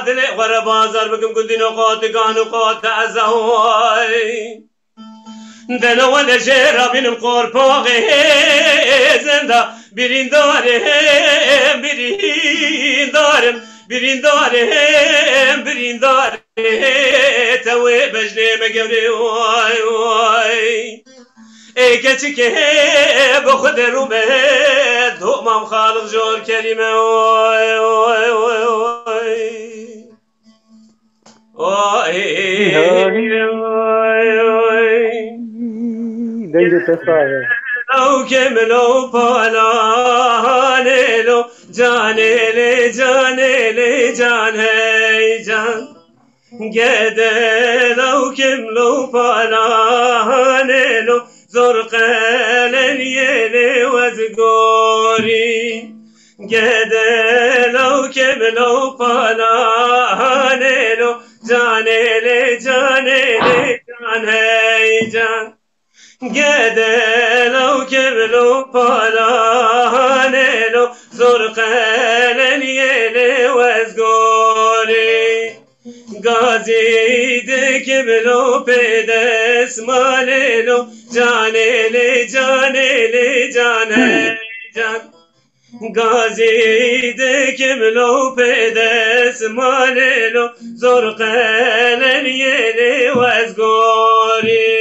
dilê xwe re bazar bikim gundîno qatikan û qate ezaway. Dene wele jê rabînim qorpoxê zenda birîndarê birîndarê birîndarê birîndarê te wê bejnê me gewrê way way. Ê keçikê bi xwe derû me domam xaliq jor kerîme way way way way. Oy, oy, oy. Dengê te sax be. Lewkê min o palanê lo, canê lê, canê lê, can hey can. Gede lewkê min o palanê lo, zor qeleniyê lê wez gorî. Gede lewkê min o palanê lo, canê lê, canê lê, can hey can. Gede lewkê min o palanê lo, zor qeleniyê lê wez gorî. Gazî dikê min o pê desmalê lo, canê lê, canê lê, can hey can. Gazî dikim lo pê desmalê lo, zor qeleniyê lê wez gorî.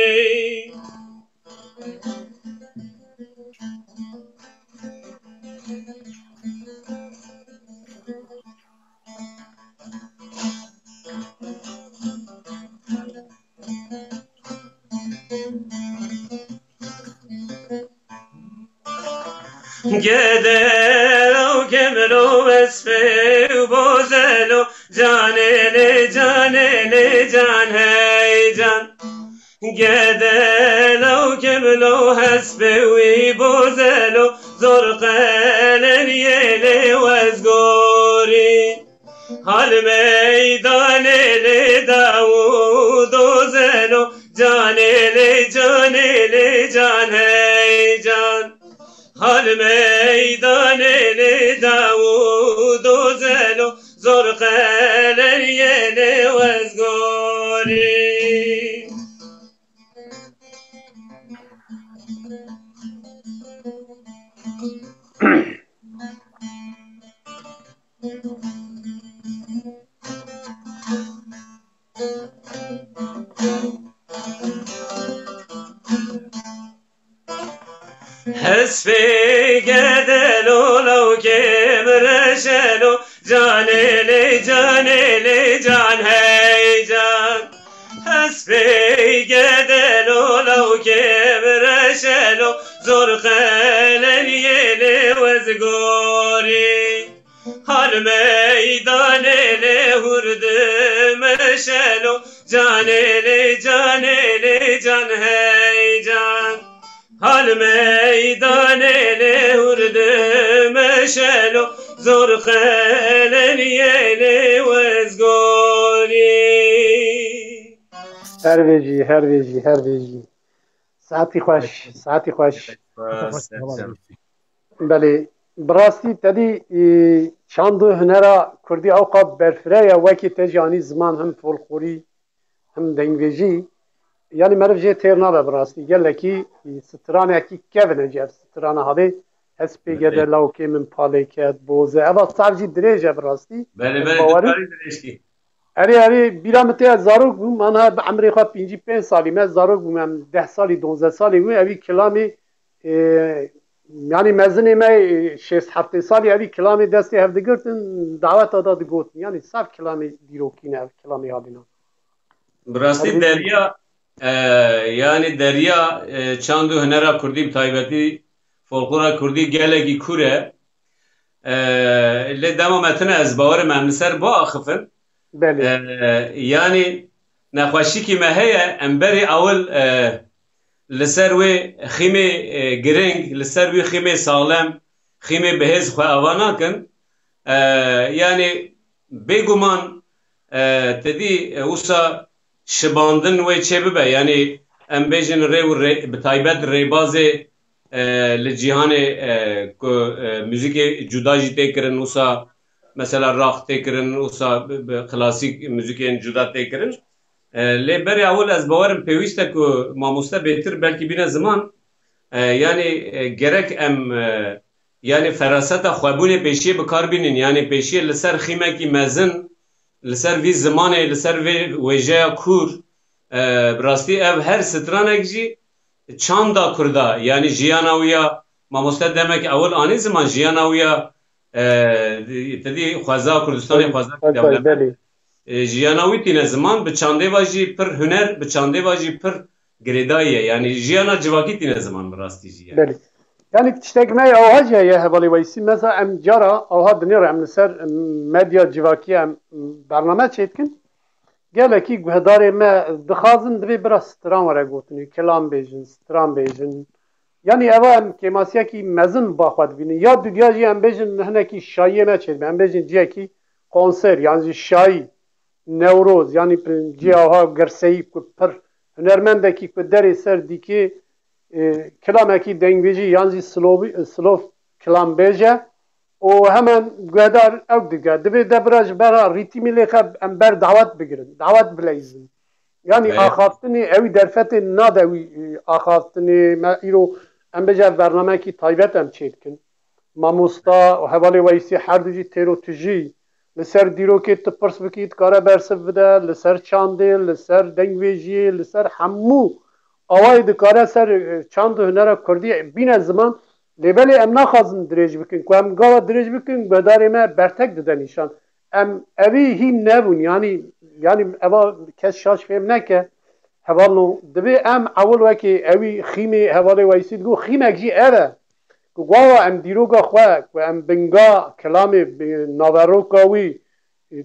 Gede lewkê min o hespê û boze lo, canê lê, canê lê, can hey can. Gede lewkê min o hespê wî boze lo, zor qeleniyê lê wez gorî. Hal meydanê lê daw û doze lo, canê lê, canê lê, can hey can. Hal meydanê lê daw û doze lo, zor qeleniyê lê wez gorî. Hespê gedelo lewkê min reşelo, canê lê, canê lê, can hey can. Hespê gedelo lewkê min reşelo, zor qeleniyê lê wez gorî. Hal meydanê lê hûr dimeşelo, Canê lê, canê lê, can hey can. Hal meydanê lê hurdi meşelo, zor xeleniyê lê wezgorî. Her vêjî, her vêjî, her vêjî. Saetî xweş, saetî xweş. Belê, bi rastî te dî, e, çand û hunera kurdî ewqa berfireh ye, wekî te jî anî ziman him folklorî, him dengbêjî. Yanî meriv jê têr nabe bi rastî. Gelekî, e, stranekî kevin e jî ev strana halê. Hespê Belê. Gede lawkê min palê ket, boze. Eva sar jî dirêj e bi rastî. Belê, belê, tu karî dirêj kî. Erê, erê, bîra min tê ez zarok bûm, ana bi emrê xwe pêncî pênc salî me, zarok bûm, em deh salî, donzdeh salî bûm, evî kilamê, e, yanî mezinê me, e, şêst heftê salî evî kilamê destê hev digirtin, daweta da digotin. Yanî saf kilamê dîrokî ne ev, kilamê halîna. Bi rastî Herî derya, e, yanî derya, e, çand û hunera kurdî, bi taybetî folklora kurdî gelekî kûr e. E, lê dema me tune ez bawerim em li ser biaxifin. Belê. E, yanî nexweşîkî me heye, em berî ewil, e, li ser wê xîmê, e, giring, li ser wî xîmê saxlem, xîmê bihêz xwe ava nakin. E, yanî bêguman, e, te dî, e, wisa şibandin wê çê bibe. Yanî em bêjin rê û rê, bi taybet rêbazê, e, li cîhanê, e, ku, e, muzîkê cuda jî tê kirin, wisa mesela rock tê kirin, wisa bi, bi klasîk muzîkên cuda tê kirin. E, lê berê ewil ez bawerim pêwîst e ku mamoste bêtir belkî bîne ziman, e, yanî, e, gerek em, e, yanî feraseta xwebûnê pêşiyê bi kar bînin, yanî pêşiyê li ser xîmekî mezin, li ser vî zimanê, li ser vê wêjeya kûr, e, bi rastî ev her stranek jî çanda kurda, yanî jiyana wî ya, mamoste demek ewil anî ziman, jiyana wî ya, e, te dî xweza Kurdistanê, xweza Belê. E, jiyana wî tîne ziman, bi çandê ve jî pir huner, bi çandê ve jî pir girêdayî ye. Yanî jiyana civakî tîne ziman bi rastî jî ye. Belê. Yanî tiştek me ewha jî heye hevalê Weysî. Mesela em cara ewha dinêre em li ser, em, medya civakî em, em, bername çêdikin. Gelekî guhdarê me dixwazin divê bira stran were gotinê, kilam bêjin, stran bêjin. Yanî eva em kêmasiyekî mezin ba xwe dibînin. Ya dudiya jî em bêjin hinekî şayiyê me çêdibe. Em bêjin ciyekî konser, yan jî şayî, Newroz, yanî pir-, cihê aha girseyî ku pir hunermendekî ku derê ser dîkê, e, kilamekî dengbêjî yan jî silovî, silov kilam bêje û hemen guhdar ew dike. Divê de bira ji bera rîtîmî lêxe em ber dawet bigirin, dawet bileyzin. Yanî Belê. Axaftinê ewî derfetê nade wî, e, axaftinê me îro em bêje ev bernameyekî taybet em çêdikin. Mamosta û hevalê Weysî her du jî têrotijî li ser dîrokê tu pirs bikî dikare bersiv bide, li ser çandê, li ser dengbêjiyê, li ser hemû awayê dikare ser, e, çand û hunera kurdî bîne ziman. Lê belê em naxwazin dirêj bikin. Ku em gava dirêj bikin, guhdarê me bertek dide nîşan. Em evî hîn nebûn, yanî, yanî eva kes şaş fêm neke. Hevalno, divê em ewil wekî ewî xîmê hevalê Weysî digo, xîmek jî ev e. Ku gava em dîroka xwe, ku em binga kilamê bi naveroka wî,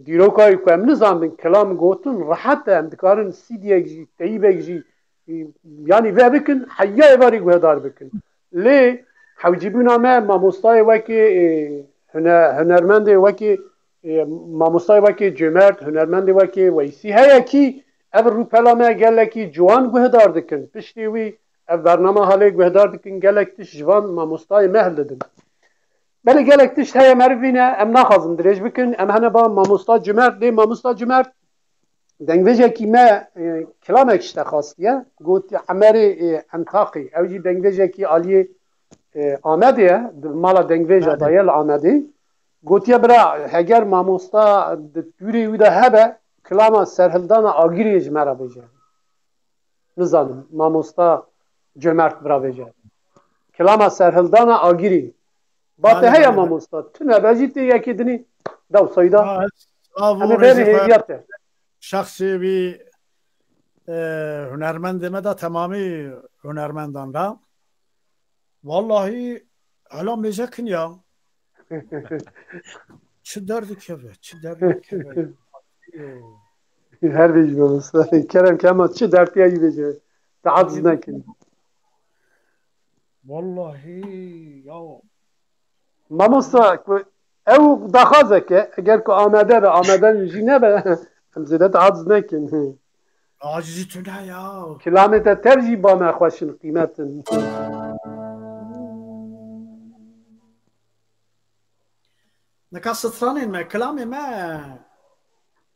dîroka wî ku em nizanibin kilam gotin, rehet e, em dikarin sîdiyek jî, teyîbek jî, yanî vebikin, heya êvarî guhedar bikin. Lê hewcîbûna me mamostayê wekî, e, hune-, hunermendê wekî, e, mamostayê wekî Cömert, hunermendê wekî Weysî heye kî ev rûpela me gelekî ciwan guhedar dikin. Piştî wî ev bername halê guhedar dikin, gelek tişt ji van mamostayê me hildidin. Belê gelek tişt heye meriv bîne, em naxwazin dirêj bikin. Em hene ba mamosta Cömert, lê mamosta Cömert dengbêjekî me, e, kilamek ji te xwastiye. Gotiye Emerê, e, Entaqî. Ew jî dengbêjekî aliyê, e, Amedê ye. Di mala dengbêja Belê. Da ye li Amedê. Gotiye bira, heger mamosta di dûrê wî de hebe, kilama serhildana Agirê ji me re bêje. Nizanim, mamosta Cömert bira bêje. Kilama serhildana Agirî. Ba te Belê, heya belê. Mamosta? Tune be jî tê yekê dinî. Dew soyda. Ya, ez, Em ê bêrê hêviya te. Şexsê wî, e, hunermendê me de temamî hunermendan re. Wallahî hela mêze kin ya. Çi derdikeve, çi derdikeve. Her bijî mamosta. Kerem ke, ama çi dertiya wî bêje. Te aciz nekin. Wallahî ya. Mamosta, ku ew daxwazek e, eger ku amade be, amade jî nebe, em zêde te aciz nekin. Acizî tune ya. Kilamê te tev jî bana xweş in, qîmet in. Nika stranên me, kilamê me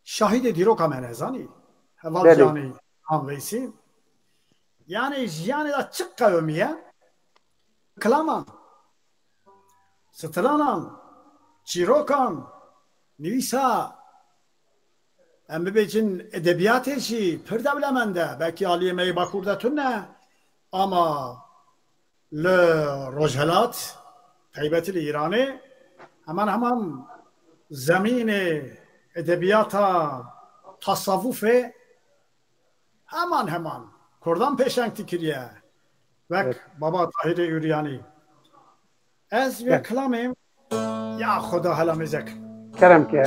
şahidê dîroka me ne, zanî? Heval Belê. Canî Han Veysî. Yani jiyanê de çi qewimiye? Kilaman, stranan, çîrokan, nivîsa, em bibêjin edebiyatê jî pir dewlemend e. Belkî aliyê me yê Bakur de tune, ama li Rojhelat, taybetî li Îranê, heman heman zemînê edebiyata tasavufê heman heman Kurdan pêşeng dikiriye, wek Evet. Baba Tahirê Uryanî. Ez vê Evet. kilamê ya Xuda hela mêzek. Kerem ke.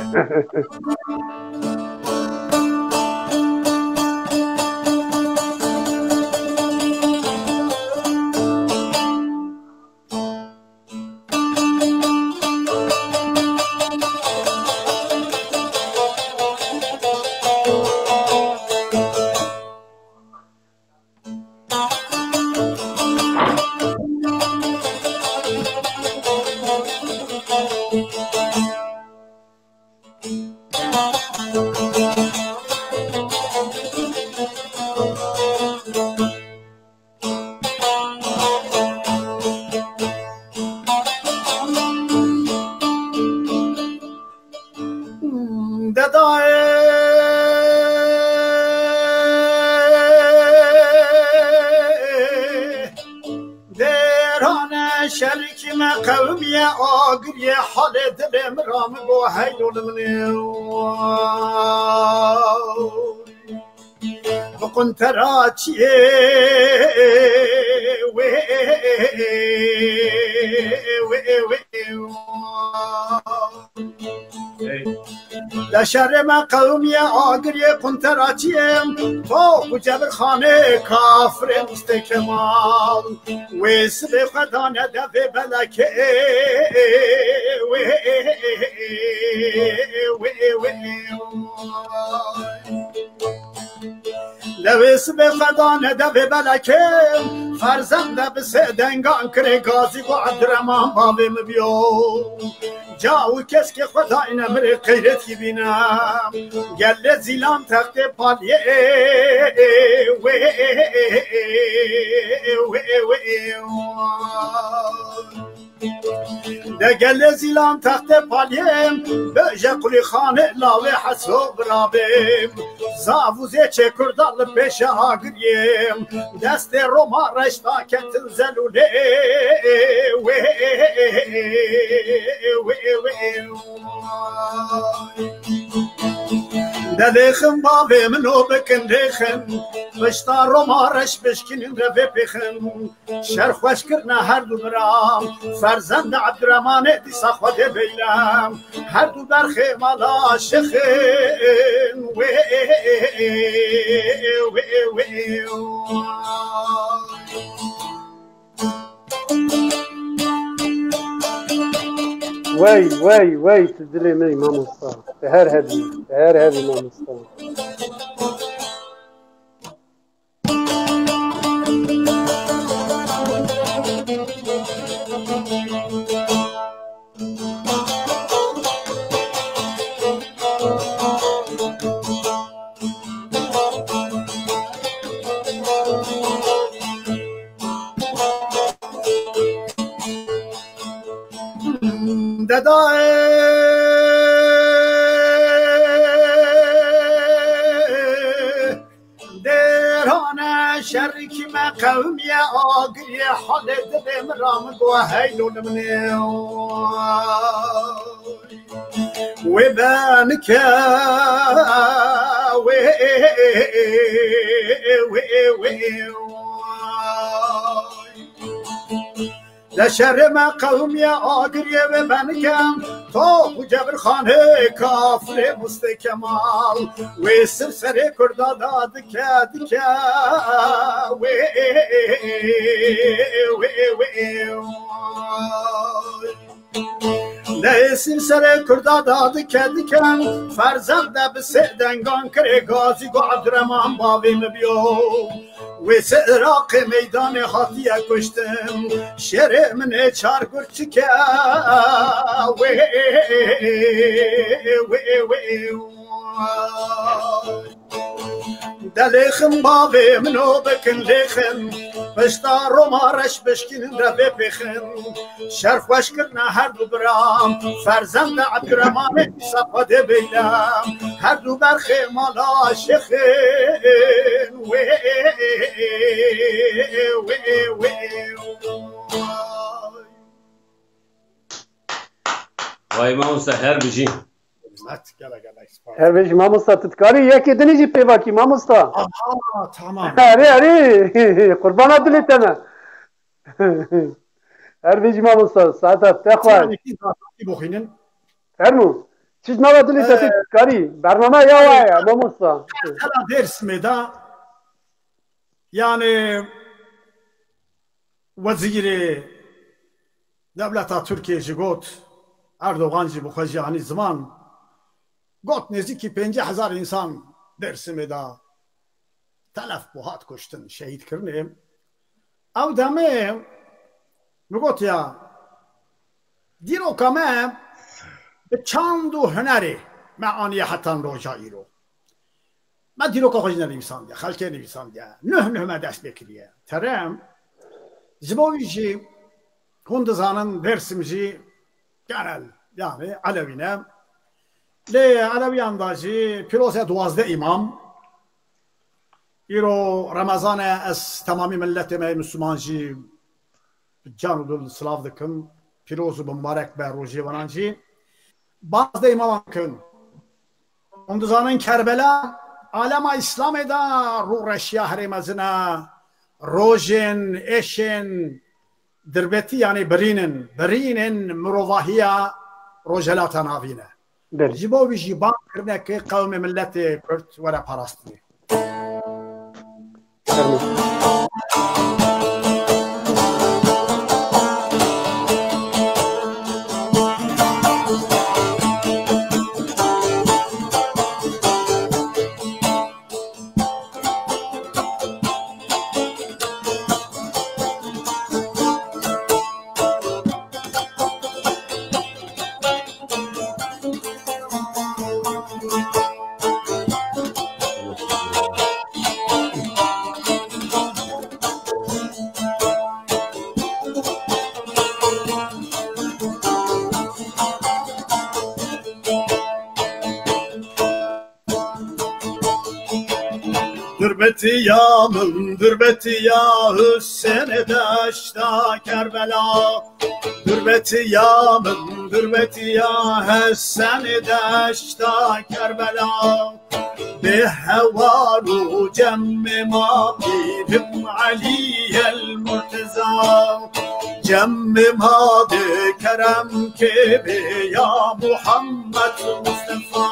Dedayê dêrane şerikî me qewimiye agiriye halê dilê min ra min got heylo li min ê. Bi quntera çiyê wê, wê, wê. De şerê me qewimiye agiriyê quntera çiyê, to ku Cebirxanê kafirê Mustê Kemal. Wê sibê xwe dane devê belekê, wê, wê, wê. Lewê sibê xwe dane devê belekê, ferzende bi sê dengan kirê gazî ku Ebdurehman bavê min biyo. Ca û keskê xwe dayne min rê qeyretî bîne. Gelê zîlan textê paliyê wê, wê, wê. De gelê zîlan textê paliyê, bêje qulîxanê lawê Heso birabê. Zavûzê çê kurda li pêşe agiriyê, destê Roma reşta ketin zelûlê. Wê, wê, wê. Delêxin bavê min û bikin lêxin, pişta Roma reş bişkinin revê pêxin. Şer xweş kirine her du bira, ferzenda Ebdurehmanê dîsa Xwedê beyle. Her du berxê mala şixin, wê, wê, wê. Wey, wey, wey, tu dilê me yî mamosta. Te her hebî, te her hebî mamosta. Dedayê dêrane şerikî me qewimiye agiriyê halê dilê min ra min got heylo li min ê. Wê benike, wê, wê, wê. De şerê me qewimiye agiriyê wê benike. Abu Cebir Xanê kafirê Mustê Kemal, wê sir serê Kurda da dike, dike. Wê, wê, wê. Lê sir serê Kurda da dike, dike. Ferzend de bi sê dengan kirê gazî, got Abdurrahman bavê min biyo. Wê ser Iraqê meydanê hatiye kuştin, şêrê min ê çar gur çike. Wê, wê, wê. Delêxin bavê min o bikin lêxin, pişta Roma reş bişkînin de vê pêxin. Şer xweş kirine her du bira, ferzenda Ebdurrehmanê dîsa Xwedê beylem. Her du berxê mala şêxin. Wê, wê, wê. Vay mamosta, her bijî. Hizmet, gele, gele, spas. Her bijî mamosta, tu dikarî yekê dinî jî pêvakî mamosta. Aha, tamam. Erê, erê. Qurbana dilê te me. Her bijî mamosta, saeta te xweş. Yanî, kî zaten kî boxînin? Fermo. Çi ji nava dilê te tê, ee, karî. Bername ya wa ye, mamosta. Mesela Dêrsimê de, yani, wezîrê dewleta Tirkiyê jî got, Erdogan jî bi xwe jî anî ziman, got, nêzîkî pêncî hezar însan Dêrsimê de telef bû, hat kuştin, şehîd kirinê. Ew demê min got ya, dîroka me bi çand û hunerê me aniye hetan roja îro. Me dîroka xwe jî nenivîsandiye, xelkê nivîsandiye. Nuh nuh me dest pê kiriye. Terem, ji bo wî jî hûn dizanin Dêrsim jî genel, yani Elewî ne. Lê Elewiyan da jî pîroz e duwazdeh îmam. Îro Remezan e, ez temamî milletê me yê Misliman jî bi can û dil silav dikim. Pîroz û bi mubarek be rojê wanan jî. Baz de îmaman dikin. Hûn dizanin Kerbela alema Îslamê de rûreşiya herê mezin e. Rojên, êşên dirbetî, yanî birîn in. Birîn in mirovahiya Rojhelata Navîn e. Belê. Ji bo wî jî bang kirine ku qewmê milletê Kurd were parastinê. Fermo. Durbetiya min, durbetiya Husênê deşta Kerbela. Durbetiya min, durbetiya Hesenê deşta Kerbela. Bê hewal û cemê ma pîrim Elî el Murteza. Cemê ma dê kerem kê bê ya Muhammed Mustafa.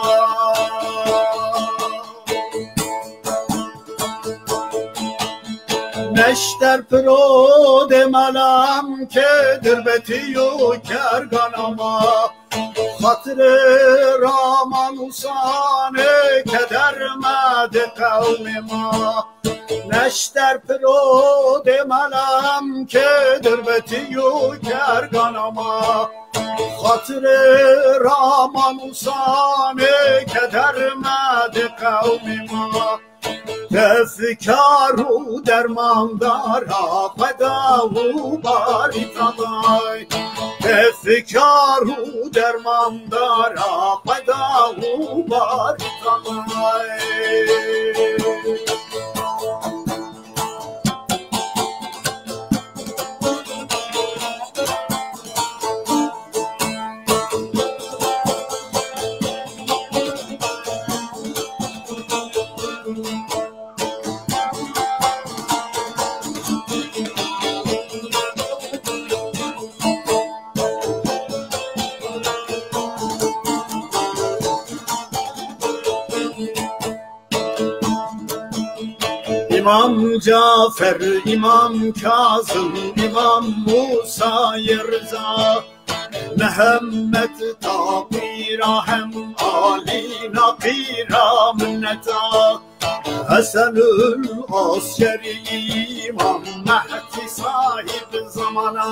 Neşter piro de malam ke dirbetiyo kerganama. Xatirê Raman Usane keder me de qewmê ma. Neşter piro de malam ke dirbetiyo kerganama. Xatirê Raman Usane keder me de qewmê ma. Te fikar û dermandara xweda û barî tanay. Te fikar û dermandara xweda û barî tanay. Îmam Cafer, Îmam Kazim, Îmam Musa Rıza, Mehemmed Taqîra hem Alî Naqîra minneta. Hesenül Askeri, Îmam Mehdi sahib zamana.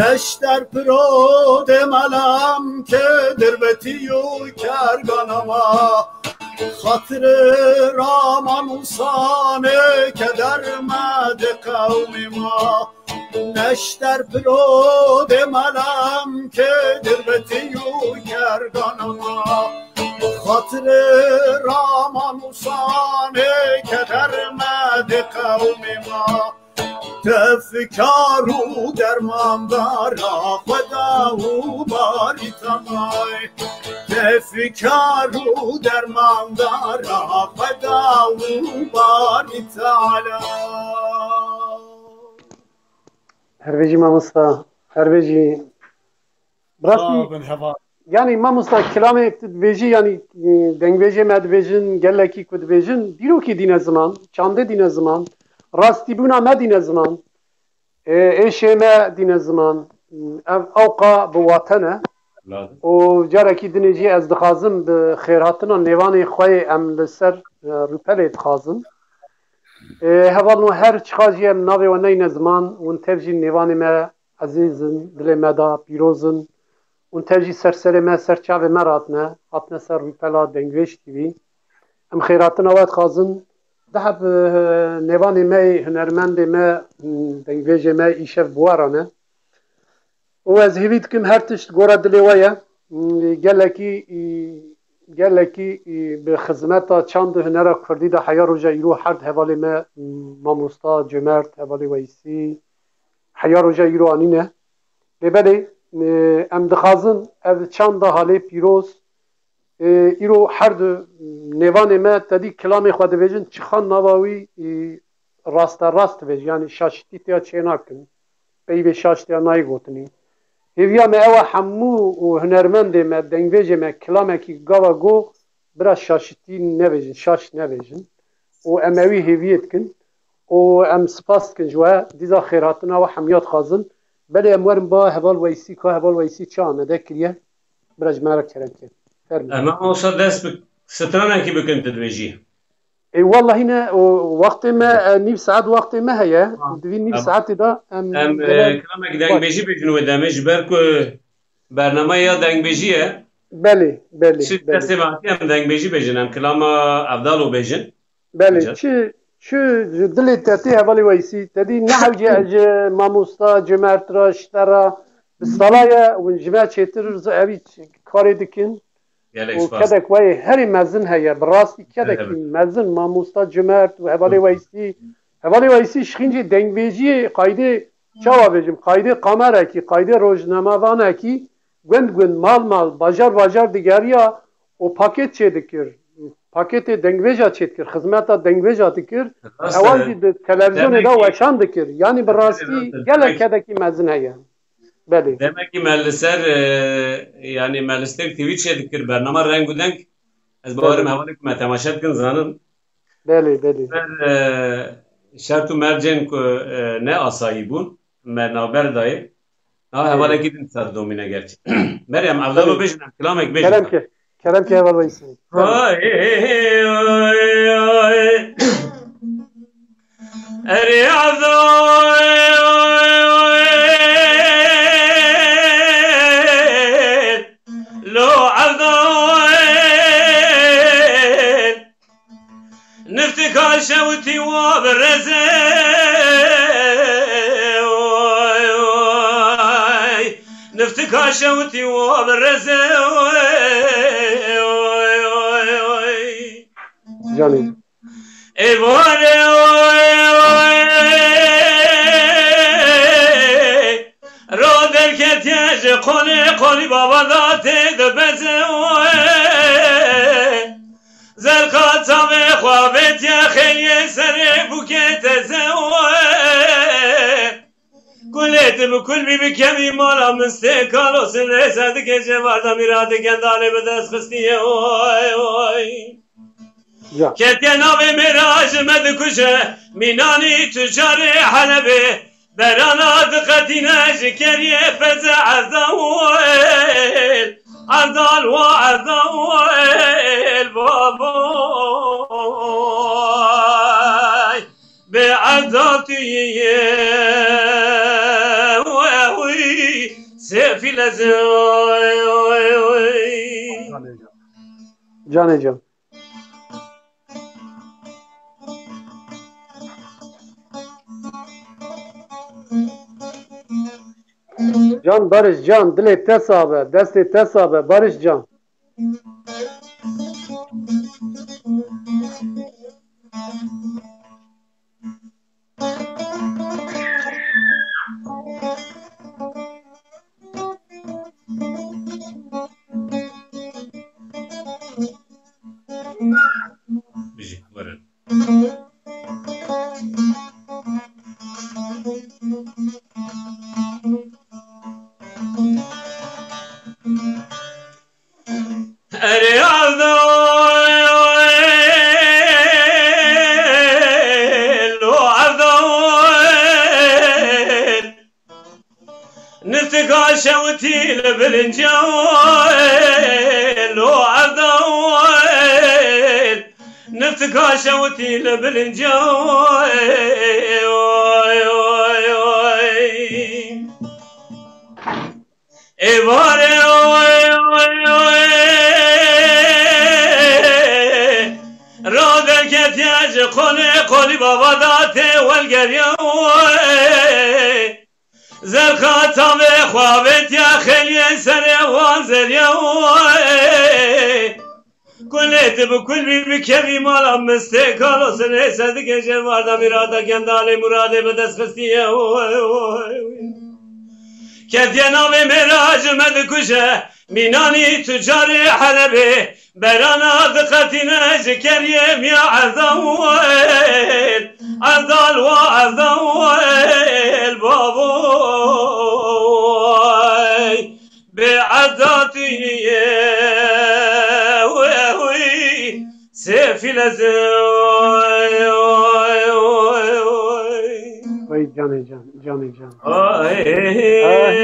Neşter piro de melam ke dirveti û kerganama. Xatirê Rama Musanê keder mede qewmê ma. Neşter piro de melam ke dirveti û kerganama. Xatirê Rama Musanê keder mede qewmê ma. Tefikar û dermandara Xweda û Barî Teala. Tefikar û dermandara Xweda û Barî Teala. Her bijî mamosta, her bijî. Bi rastî, Sağ bin heval. Yanî mamosta, kilamê tu dibêjî, yanî, e, dengvêjê me dibêjin, gelekî ku dibêjin, dîrokê dîne ziman, çandê dîne ziman, rastîbûna me dîne ziman, e, êşê me dîne ziman, ev ewqa bi wate ne. Lazim. Û carekî dinê jî ez dixwazim bi xêrhatina nêvanê xwe yê em li ser, e, rûpelê dixwazim. E, hevalno her çiqa jî em navê we neyne ziman, hûn tev jî nêvanê me ezîz in, dilê me da pîroz in. Hûn tev jî ser serê me, ser çavê me re hatine, hatine ser rûpela Dengvêj T V. Em xêratina we dixwazin. Diheb, e, nêvanê me yê hunermendê me, m, dengvêjê me îşev bi we re ne. Û ez hêvî dikim her tişt gora dilê we ye. M, gelekî, e, gelekî, e, bi xizmeta çand û hunera kurdî de heya roja îro her di hevalê me, m, mamosta Cömert, hevalê Weysî, heya roja îro anîne. Lê belê, e, em dixwazin ev çanda halê pîroz, e, îro her du nêvanê me tedî kilamê xwe dibêjin, çixa nava wî, e, rasterast dibêjin, yanî şaşitî têya çênakin, peyvê şaş têya nayê gotinî. Hêviya me ew e, hemû û hunermendê me, dengvêjê me kilamekî gava go bira şaşitî nebêjin, şaş nebêjin. Û em ewî hêviyê dikin. Û em spas dikin ji we, dîza xêrhatina we hemiya dixwazin. Belê em werin ba heval Weysî, ka heval Weysî çi amede kiriye? Bira ji me re kerem ke. Fermî. Em wisa dest bi stranekî bikin, tu dibêjî. Ê, wellahî ne, o wextê me, e, nîv saet wextê me heye. Ha. Di vî nîv Em, saetê de em em, e, gelek kilamekî dengvêjî bêjin wê demê, ji ber ku bernameya dengbêjî ye. Belê, belê, Çi belê. Destê me hatî em dengbêjî bêjin, em kilama Evdalo bêjin. Belê, Rica. Çi, çi ji dilê te tê hevalê Weysî. Te dî ne hewce ez ji mamosta Cömert re, ji te re, bi sala ye, hûn ji me çêtir zi evî ç-, karê dikin. Gelek Û spas. Kedek we yê herî mezin heye, bi rastî kedekî Evet. mezin, mamosta Cömert û hevalê Hı. Weysî. Hevalê Weysî ji xîncê dengbêjiyê qaydê çawa bêjim, qaydê kamerekî, qaydê rojnamevanekî gund gund, mal mal, bajar bajar digeriya û paket çêdikir. Paketê dengvêja çêdikir, xizmeta dengvêja dikir. Rast Ewan e. jî di televizyonê de Demekî weşan dikir. Yanî bi Rast e, rastî rast e. gelek Demek kedekî mezin heye. Belê. Demekî me li ser, e, yanî me li Stêrk T V çêdikir, bernama Reng û Deng. Ez bawerim Belê. hevalê ku me temaşe dikin zanin. Belê, belê. Ser, e, şert û mercên ku, e, ne asayî bûn, me navber dayê. Ha, Belê. hevalekî din ser domîne gerçi. Meryem, Evdalo Belê. bêjin, em kilamek bêjin. Kerem ke. Kerem ke heval Weysî. Ay, ay, ay. Erê Evdal, lo Evdal. Niftika şewtî wa bi reze, oy, oy. Niftika şewtî wa bi reze, oy, oy, oy, oy. Canî. Ê vare, oy, oy. Ro derketiye ji qolê qolî baba da tê dibeze, oy. Zerqa çavê xwe vêtiye xêliyê serê bûkê teze we. Kulê tu bi kul bî bi kevî mala min stê kalo sinê sedikê cevarda mîratê kendalê bi dest xistiye oy oy. Ya. Ketiye navê mêra ji me dikuje mînanî tucarê Helebê. Berana diqetîne ji keriyê peze erda wel, erdal wa erda wel, baboy. Bi erda tu yê, we, we, sefîle ze, we, we. Canê can. Can Barış can, dilê te sabe, destê te sabe, Barış can. Bijî, werin. Erê Erdal, o Erdal. Niftika şewitî li bilinciya wel, o Erdal. Niftika şewitî li bilinciya wel, oy, oy, oy. Êvarê oy, oy, oy. Ra derketiye ji qolê qolî bava da tê welgeriya oy. Zerxa tavê xwe avêtiye xêliyê serê wan zeriya oy. Kulê tu bi kul bî bikevî mala mistê kalo sinê sedikê jêvarda mîrada kendalê muradê bi dest xistiye. Ketiye navê mêra ji me dikuje mînanî tucarê Helebê. Berana diqetîne ji keriyê miya Erdal, Erdal wa Erdal baboy. Bi erdatiye we we sefîle ze. Vay canê can, canê can. Ay. Ay.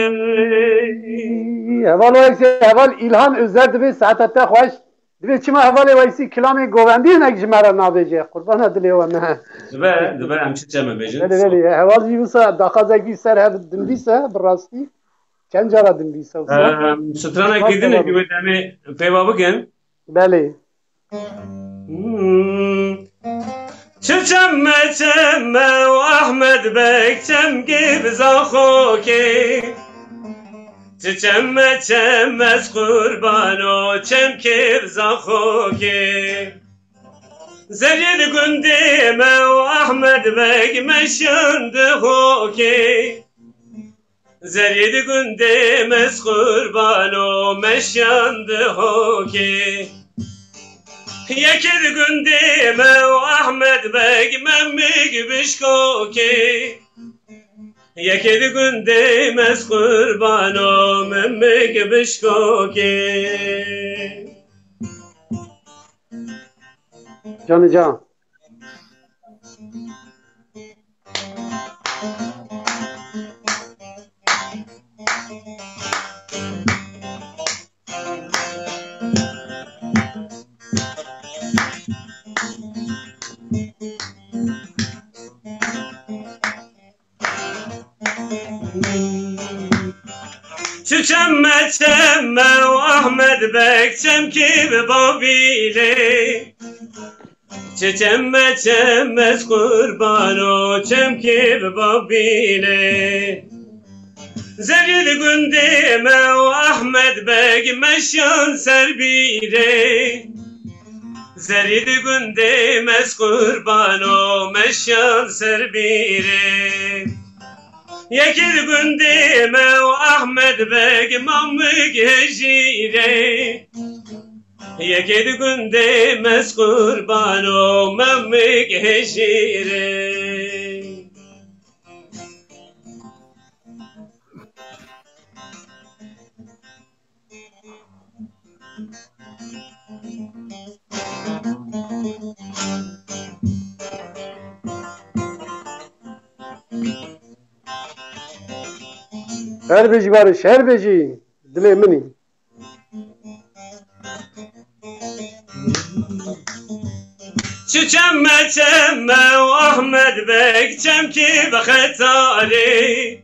Heval o heval İlhan Özer dibe saete te xweş. Divê çima hevalê Weysî kilamê govendî hinek ji me re nabêje. Qurbana dilê we me. Dibe, dibe em çi çeme bêjin? Belê, belê. Heval jî wisa daxwazekî ser hev dinivîse, bi rastî. Çend cara dinivîse wisa? Em, stranekî din e ki wê demê pêva bikin. Belê. Hmm. Çi çem me, çem me û Ahmed Beg çemkê bi zaxokê. Çi çem me, çem ez qurbano çemkê bi zaxokê. Zerî di gundê me û Ahmed Beg meşan di hokê. Zerî di gundê me ez qurbano meşan di hokê. Yekê di gundê me û Ahmed Beg memik bişkokê. Yekê di gundê me ez qurbano memik bişkokê. Canê can. Çi çem me, çem me û Ahmed Beg çemkê bi Babîlê. Çi çem me, çem ez qurbano çemkê bi Babîlê. Zerî di gundê me û Ahmed Beg meşan ser bîrê. Zerî di gundê me ez qurbano meşan ser bîrê. Yekê di gundê me û Ahmed Beg mamik hejîrê. Yekê di gundê me ez qurbano memik hejîrê. Her bijî Barış, her bijî dilê min î. Çi çeme çeme û Ahmed Beg çemkî bi xetarê.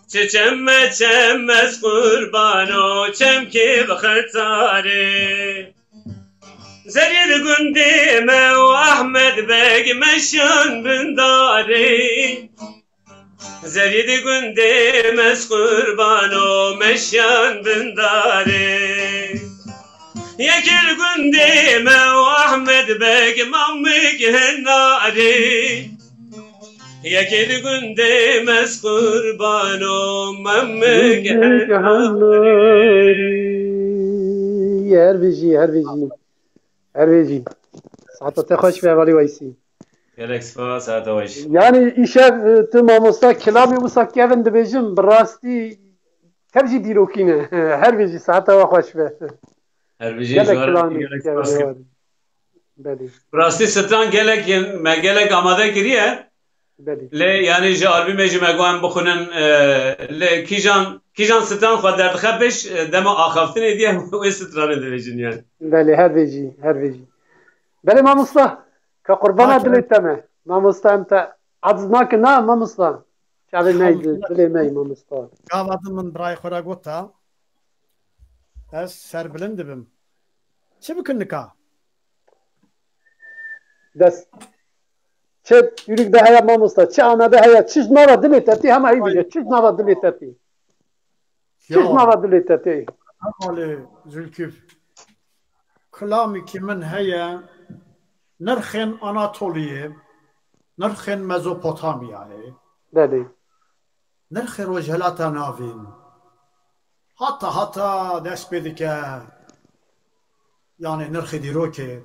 Çi çeme çeme ez qurbano çemkî bi xetarê. Zerî di gundê me û Ahmed Beg meşiyan bindarê. Zerî di gundê me ez qurbano meşiyan bindarê. Yekê li gundê me û Ahmed Beg mamik henarê. Yekê li gundê me ez qurbano mamik henarê. Her bijî, her bijî. Her bijî. Saeta te xweş be, hevalî Weysî. Gelek spas, saeta xweş. Yani îşev, e, tu mamosta kilamê wisa kevin dibêjin, bi rastî tev jî dîrokî ne. Her bijî, saeta we xweş be. Her bijî, gelek ji we re kilamê gelek spas kevin. Belê. Bi rastî stran gelek in, me gelek amade kiriye. Belê. Lê yani ji albûmê jî me got em bixwînin, e, lê kîjan, kîjan stran xwe derdixe pêş, e, dema axaftinê diye wê stranê dibêjin yani. Belê, her bijî, her bijî. Belê mamosta, ka qurbana dilê te me. Mamosta em te aciz nakin na mamosta. Çavê me, dilê me mamosta. Gava din min birayê xwe re got te, ez serbilind dibim. Çi bikin nika? Dest. Çi ûrik de heye mamosta, çi amade heye, çi ji nava dilê te tê, hema ew bije, çi ji nava dilê te tê. Çi ji nava dilê te tê. Hevalê Zülküf, kilamekî min heye, nirxên Anatoliyê, nirxên Mezopotamyayê. Belê. Nirxê Rojhilata Navîn hata hata dest pê dike, yanê nirxê dîrokê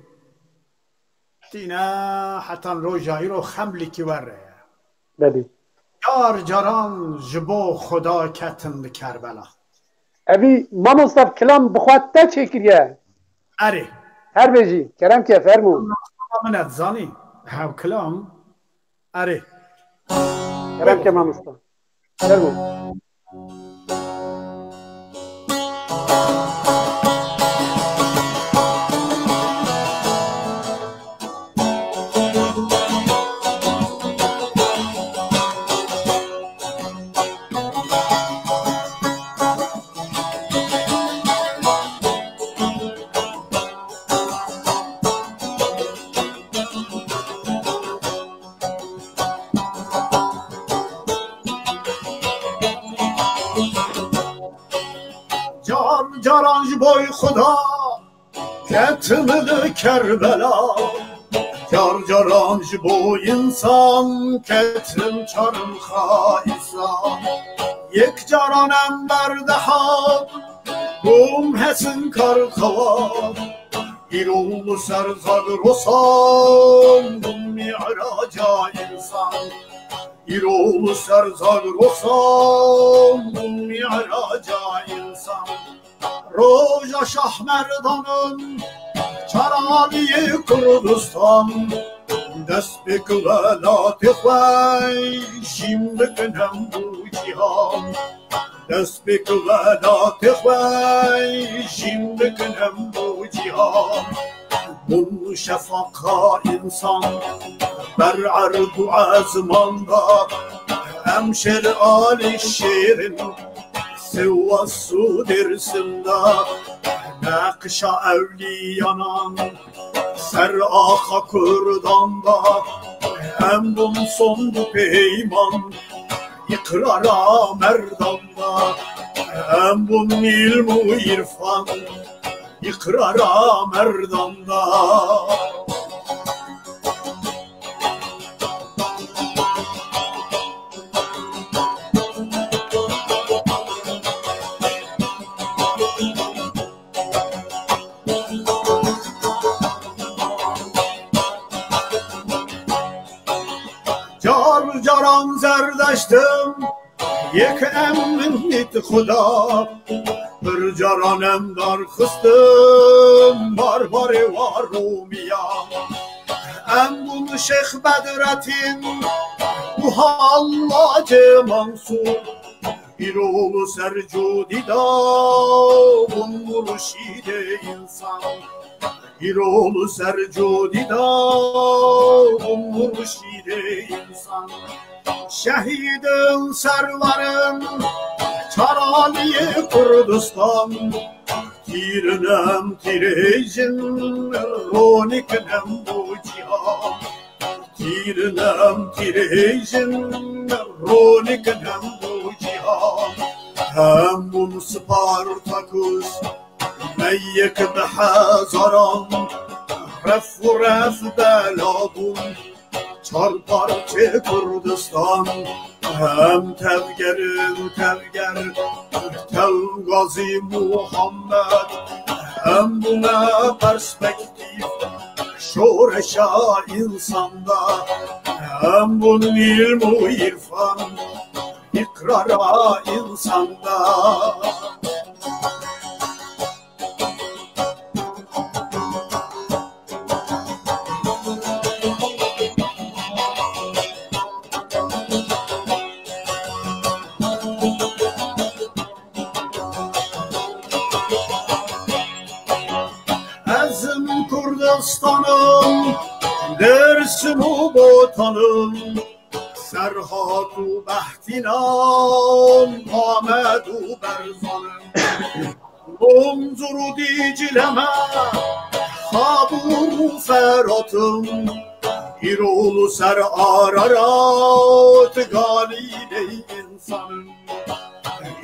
tîne hetan roja îro xemlîkî were ye. Belê. Car caran ji bo Xuda ketin li Kerbela. Evî mamosta kilam bi xwe te çêkiriye. Erê. Her bijî, kerem ke, fermo. Min et zanî. Hev kilam. Erê. Kerem ke mamosta. Fermo. Car caran ji boy Xuda ketim li Kerbela. Car caran ji bo însan ketim çarmxa îsan. Yek caran em berdehat bûm hesin kar xewa. Îro li ser Zagrosan bûm mî'raca însan. Îro li ser Zagrosan bûm mî'raca însan. Roja Şahmerdanan çar aliyê Kurdistan, dest pêk welatê xwe jîn bikin hemû cîhan. Dest pêk welatê xwe jîn bikin hemû cîhan. Bûn şefaqa însan ber erd û ezman da, em şêr alî şêrin. Sivas û Dêrsim de neqşa ewliyanan, ser axa Kurdan de em bûn sond û peyman, îqrara merdan de em bûn îlm û îrfan, îqrara merdan de. Car caran Zerdeştim Yek em min nît Xuda, pir caran em dar xistin, bar barê war Romiya. Em bûn Şêx Bedretîn û Hallacê Mansûr, îro li ser cûdî da bûn murşîdê însan. Îro li ser cûdî da bûn murşîdê însan. Şehîdin serwerin çar aliyê Kurdistan. Tîrin em tîrêjin, ronikin em bo cîhan. Tîrin em tîrêjin, ronikin em bo cîhan. Em bûn Spartakus, me yek bi hezaran, ref û ref bela bûn. Çar parçe Kurdistan, hem tevgerin tevger, tev Gazî Muhammed, hem bûne perspektîf şoreşa însanda, hem bûn îlm û îrfan, îqrara însanda. Ez im Kurdistanim, Dersim û Botanim, Serhat û Behtînan, Amed û Berzanim. Munzur û Dîcile me, Xabûr û Ferat im, îro li ser Ararat Galîley însan im.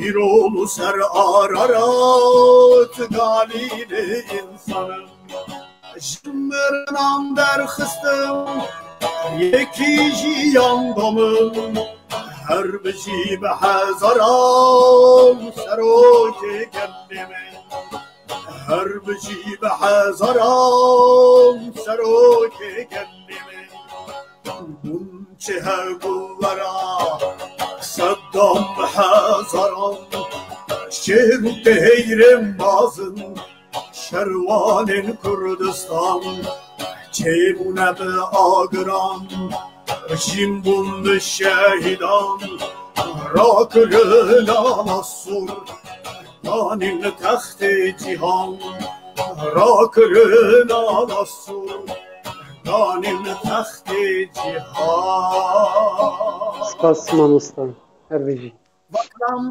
Îro li ser Ararat Galîley însan im. Ji mirinan derxistim, yekî jiyan da min. Her bijî bi hezaran serokê gelê me. Her bijî bi hezaran serokê gelê me. Hûn çi hebû wera Seddam bi hezaran şêr û teheyrên mezin. Şerwanên Kurdistan çêbûne bi agiran, jîn bûn bi şehîdan, rakirina Masûr, danîn textê cîhan, rakirina Masûr, danîn textê cîhan. Spas mamosta, her bijî. Vatram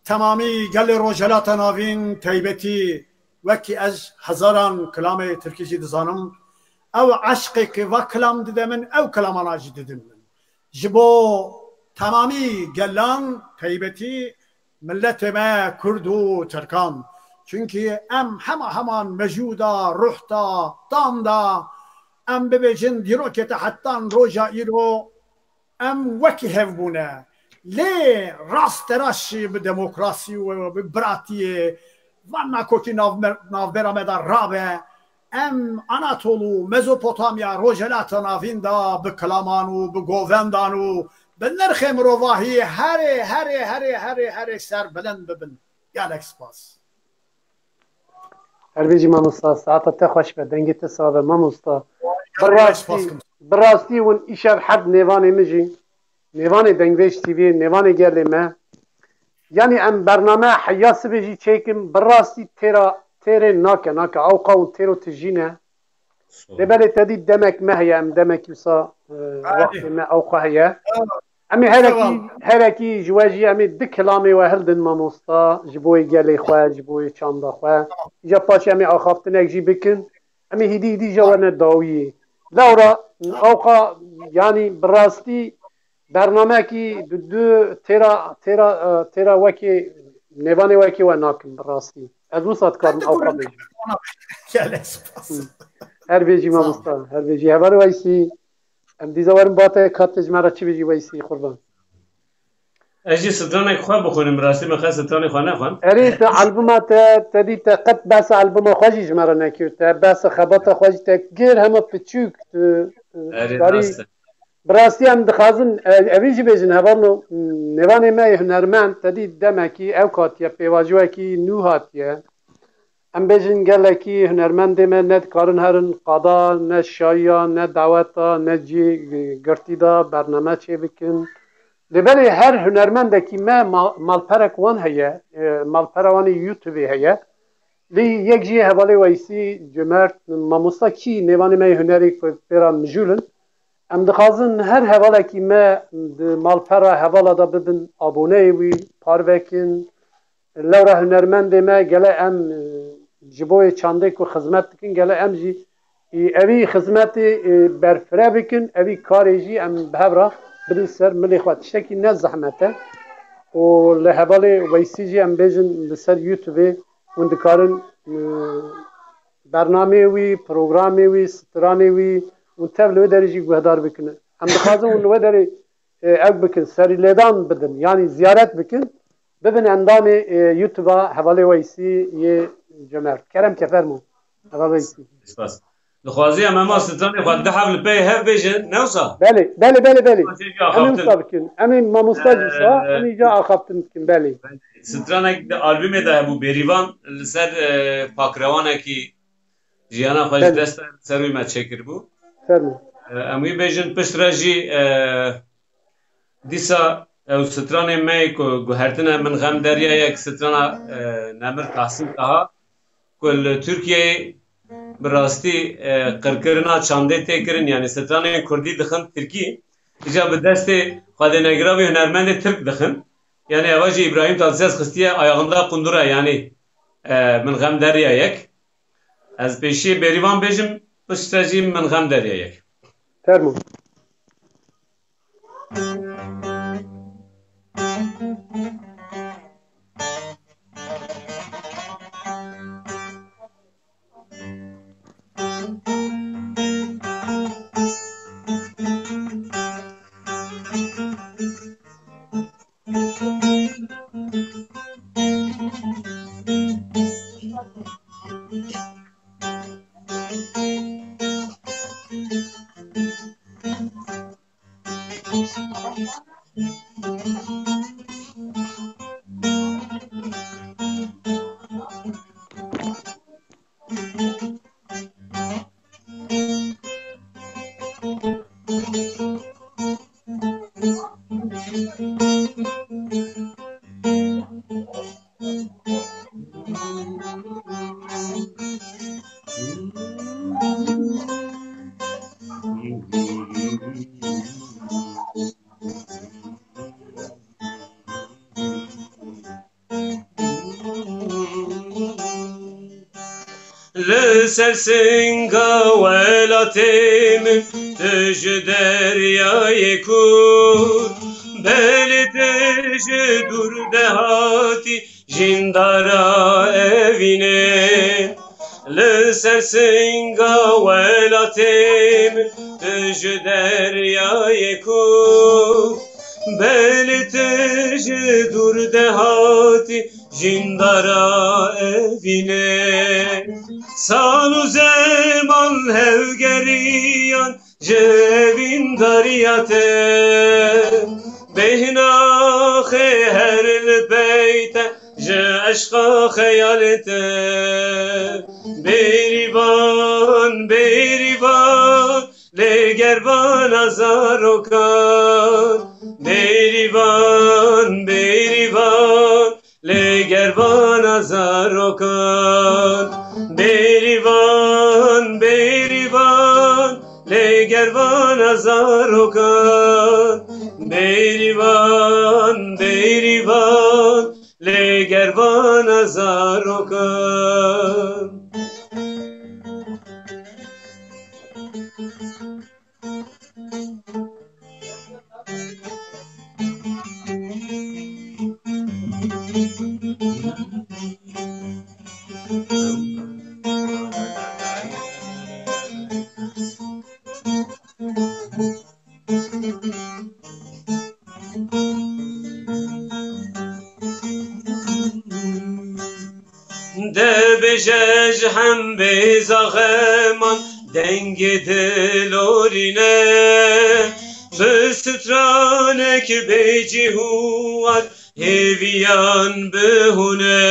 Temamî gelê Rojhelata Navîn, teybetî wekî ez hezaran kilamê tirkî jî dizanim, ew eşqê ki va kilam dide min, ew kilamana jî didin min. Ji bo temamî gelan, teybetî milletê me Kurd û Tirkan. Çunkî em hema heman mejû da, ruh da, tam da, em bibêjin dîrokê te hetan roja îro, em wekî hev bûne. Lê rasterast jî bi demokrasî û bi biratiyê van nakokî navme-, navbera me de rabe. Em Anatol û Mezopotamya, Rojhelata Navîn de bi kilaman û bi govendan û bi nirxê mirovahiyê herê, herê, herê, herê, herê serbilind bibin. Gelek spas. Her bijî mamosta, saeta te xweş be, dengê te sax be mamosta. Bi rastî, bi rastî hûn îşev her nêvanê min jî, nêvanê Dengvêj T V, nêvanê gelê me. Yanî em bername heya sibê jî çêkin, bi rastî têra, têrê nake, nake, ewqa hûn têro tijî ne. Lê belê te dî demek me heye, em demekî wisa, e, wextê me ewqa heye. Em ê herekî, herekî ji we jî em ê di kilamê we hildin mamosta, ji bo yê gelê xwe, ji bo yê çanda xwe. Îca paşê em ê axaftinek jî bikin. Em ê hîdî hîdî jî werne dawiyê. Lewra ewqa, yanî bi rastî bernamekî du, du têra, têra, e, têra wekê, nêvanê wekê we nakim bi rastî. Ez wisa dikarim ewqa bêjim. Gelek spas. Her bijî mamosta, her bijî. Hevalê Weysî, em dîza werin ba te, ka tu ji me re çi bijî Weysî, qurban. Ez jî stranek xwe bixwînim, rastî min qet stranê xwe nexwend. Erê, tu albuma te, te dî te qet behsa albuma xwe jî ji me re nekir. Te behsa xebata xwe jî te kir, hema piçûk tu, tu Erê, darî rast e. Bi rastî em dixwazin, e, evî jî bêjin, hevalno, nêvanê me yê hunermend, tedî demekî ew hatiye, pêvajoyekî nû hatiye. Em bêjin gelekî hunermendê me ne dikarin herin qada, ne şayiya, ne daweta, ne cî girtî de bername çêbikin. Lê belê her hunermendekî me ma-, malperek wan heye, e, malpera wan ê YouTubeê heye. Lê yek jî hevalê Weysî Cömert, mamosta kî nêvanê me yê hunerî ku pê re mijûl in. Em dixwazin her hevalekî me di malpera hevala de bibin aboneyê wî, parvekin. Lewra hunermendê me gele em, e, ji bo yê çandê ku xizmet dikin, gele em jî, e, evî xizmetê, e, berfire bikin, evî karê jî em bi hev re bidin ser milê xwe. Tiştekî ne zehmet e. Û li hevalê Weysî jî em bêjin li ser YouTubeê hûn dikarin, e, bernameyê wî, programê wî, stranê wî û tev li wê derê jî guhdar bikin. Em dixwazin hûn li wê derê, e, ew bikin, serîlêdan bidin, yanî ziyaret bikin, bibin endamê, e, YouTube-a hevalê Weysî yê Cömert. Kerem ke fermo. Heval Weysî. Spas. Dixwazî em hema stranê xwe du heb li pey hev bêjin, ne wisa? Belê, belê, belê, belê. Em ê wisa bikin. Em ê mamosta jî wisa, em ê ca axaftin bikin, belê. Stranek di albûmê de hebû, Bêrîvan, li ser, e, pakrewanekî jiyana xwe ji dest da, li ser wî me çêkiribû. Fermo. E, em wî bêjin, pişt re jî, e, dîsa ew stranê me ku guhertine Min Xem Derya Yek, strana, e, Nemir Tahsîn Taha, ku li Tirkiyeyê bi rastî, e, qirkirina çandê tê kirin, yanî stranên kurdî dixin tirkî, îca bi destê xwedênegiravî hunermendê tirk dixin. Yanî eva jî Îbrahîm Tatlises xistiye ayağında kundura, yanî, e, Min Xem Derya Yek. Ez pêşiyê Bêrîvan bêjim, piştre jî Min Xem Derya Yek. Fermo. Li ser singa welatê min, tu ji deryayê kûr, belê tu ji dûr dehatî, jîndara evînê. Li ser singa welatê min, tu ji deryayê kûr, belê tu ji dûr dehatî, jîndara evînê. Sal û zeman hevgeriyan ji evîndariya te, bêhna xê her li pey te, ji eşqa xeyalê te. Bêrîvan, Bêrîvan, lê gervana zarokan. Bêrîvan, Bêrîvan, lê gervana zarokan. Bêrîvan, Bêrîvan, lê gervana zarokan. Bêrîvan, Bêrîvan, lê gervana zarokan. Dibêje ji hembêza xeman dengê dilorîne, Bi stranek bê cî û war hêviyan bihûne.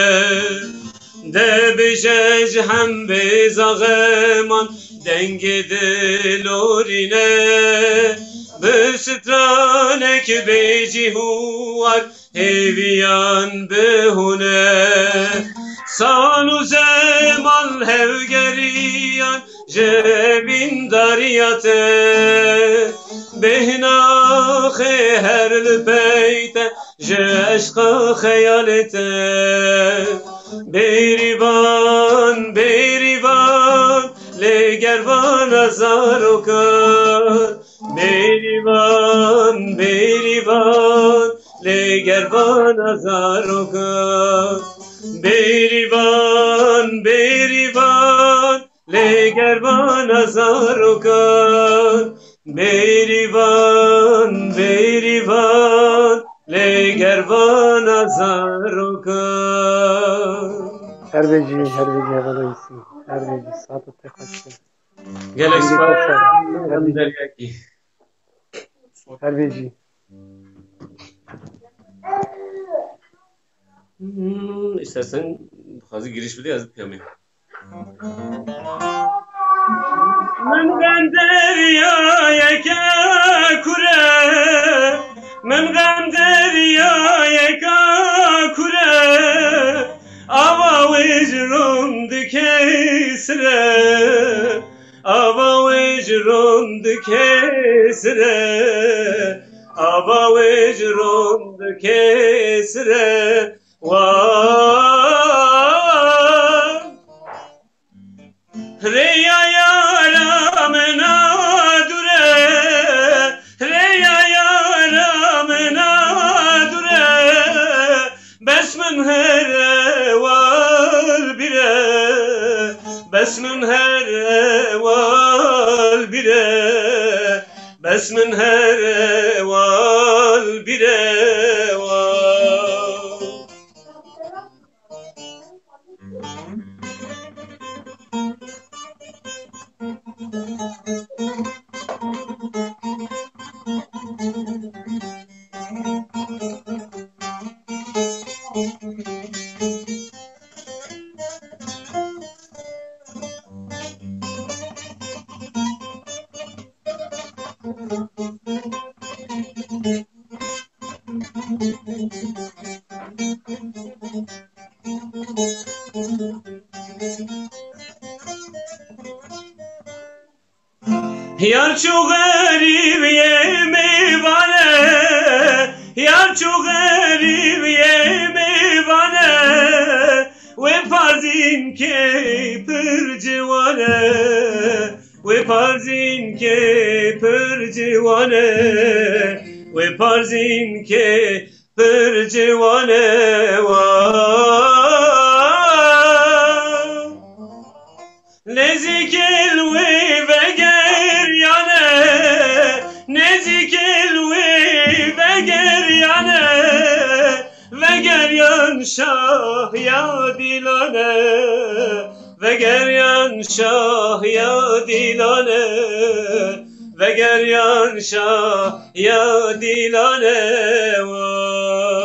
De bêje ji hembê zaxeman dengê dilorîne. Bi stranek bê cî û war hêviyan bihûne. San û zeman hevgeriyan ji evîndariya te. Bêhna xê her li pey te ji eşqa xeyalê te. Bêrîvan, bêrîvan, lê ger vana zarokan. Bêrîvan, bêrîvan, lê ger vana zarokan. Bêrîvan, bêrîvan, lê ger vana zarokan. Bêrîvan, bêrîvan, lê ger vana zarokan. Her bêjî, her bêjî hevalê Yusuf. Her bêjî, saeta te xweş be. Gelek spas. Her bêjî. Her bêjî. Hmm, istersen fazla giriş bile yazıp yapayım. Min xem deryayeke kure, min xem deryayeke kure, ava wê ji ron dike sire, ava wê ji ron dike sire, ava wê ji ron dike sire. Wa rêya yara min a dûr e, rêya yara min a dûr e. Bes min here wal bîr e, bes min here wal bîr e, bes min here wal bîr e, wal. Yar çû xerîbiyê mêvan e, yar çû xerîbiyê mêvan e, wê parzînkê pir ciwan e, wê parzînkê pir ciwan e, wê parzînkê pir ciwan e, wa. Nêzîkî li wî vegeriyane, nêzîkî li wî vegeriyane, vegeriyan şahiya dîlane, vegeriyan şahiya dîlane, vegeriyan şahiya dîlane, way.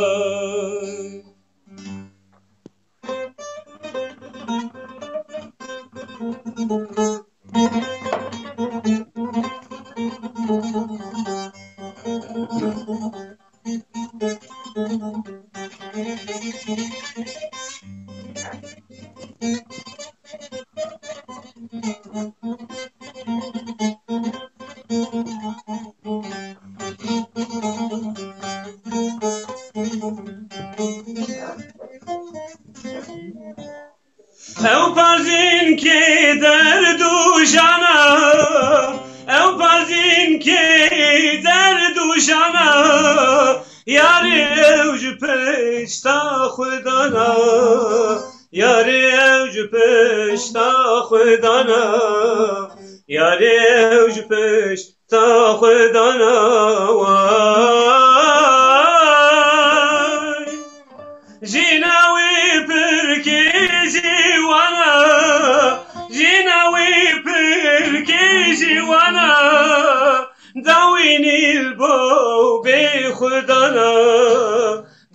Ew parzînkê derd û jana, ew parzînkê derd û jana, yarê ew ji pişta xwe dana, yarê ew ji pişta xwe dana, yarê ew ji pişta xwe dana, way. Jîna wî pirkê ji wan e, jîna wî pirkê ji wan e, dawînî li بۆ بێ خودانا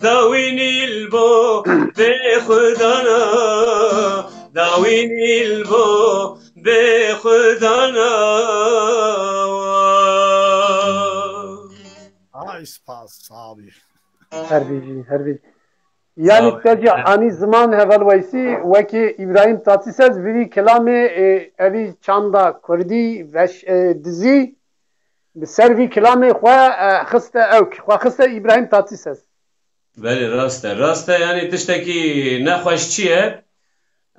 داوینیل بۆ بێ خودانا داوینیل بۆ بێ خودانا. Ay spas, sağ ol. Her bijî, her bijî. Yani Sağ ol. Te jî anî ziman heval Weysî wekî Îbrahîm Tatîses virî kilamê e, evî çanda kurdî veş e, dizî bi ser vî kilamê xwe e, xiste ewk. Xwe xiste Îbrahîm Tatîses. Belê rast e. Rast e, yani tiştekî nexweş çi ye?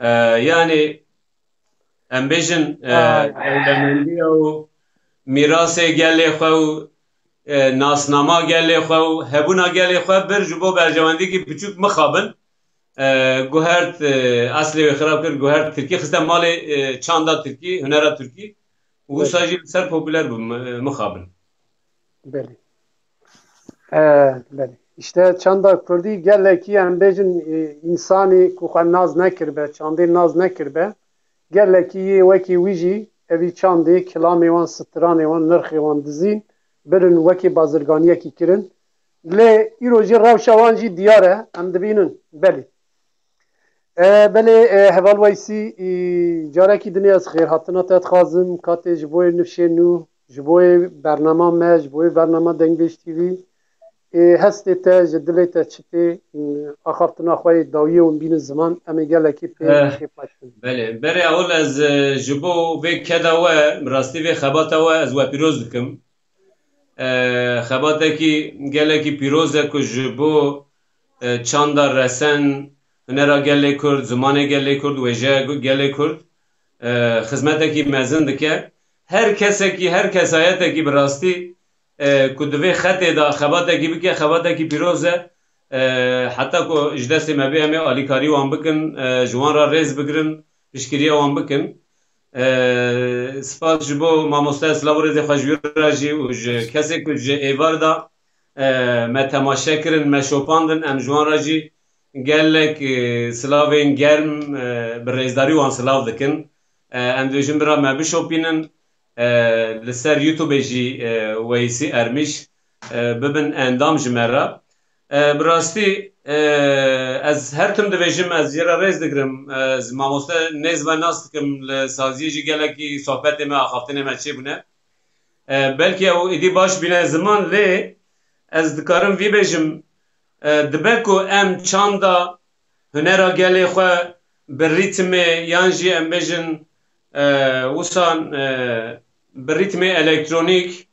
E, yani em bêjin e, Ay. ewlemendiya û mîrasê gelê xwe û e, nasnama gelê xwe û hebûna gelê xwe bir ji bo berjewendîkî piçûk mixabin. E, guhert e, eslê wê xirab kir, guhert tirkî xiste malê e, çanda tirkî, hunera tirkî. Wisa jî li ser popûler bû mi- mixabin. Belê. E, belê. İşte çanda kurdî gelekî em bêjin e, însanî ku xwe naz nekiribe, çandê naz nekiribe, gelekî yê wekî wî jî evî çandê, kilamê wan, stiranê wan, nirxê wan dizîn, birin wekî bazirganiyekî kirin. Lê îro jî rewşa wan jî diyar e, em dibînin. Belê. E, belê e, heval Weysî, e, carekî dinê ez xêrhatina te dixwazim, katê ji bo yê nifşê nû, ji bo yê bernama me, ji bo yê bernama Dengbêj T V, e, hestê te, ji dilê te çi tê, e, axaftina xwe yê dawiyê hûn bînin ziman, em ê gelekî pê Eh. pê paştin. Belê, berê ewil ez e, ji bo vê keda we, bi rastî vê xebata we ez we pîroz dikim. E, xebatekî gelekî pîroz e ku ji bo e, çanda resen, hunera gelê Kurd, zimanê gelê Kurd, wêjeya gu- gelê Kurd e, xizmetekî mezin dike. Her kesekî, her kesayetekî bi rastî e, ku di vê xetê de xebatekî bike, xebatekî pîroz e. E, heta ku ji destê me bê em ê alîkarî wan bikin, e, ji wan re rêz bigirin, piştgiriya wan bikin. E, spas ji bo mamoste, silav û rêzê xwe ji wî re jî û ji kesê ku ji êvar de e, me temaşe kirin, me şopandin, em ji wan re jî gelek e, silavên germ e, bi rêzdarî wan silav dikin. E, em dibêjin bira me bişopînin. E, li ser YouTubeê jî e, Weysî Ermîş e, bibin endam ji me re. E, bi rastî e, ez her tim dibêjim, ez jê re rêz digirim. Ez mamoste nêz ve nas dikim, li saziyê jî gelekî sohbetê me, axaftinê me çêbûne. E, belkî ew êdî baş bîne ziman, lê ez dikarim vî bêjim, e, dibe ku em çanda hunera gelê xwe bi rîtmê yan jî em bêjin e, wisan e, bi rîtmê elektronîk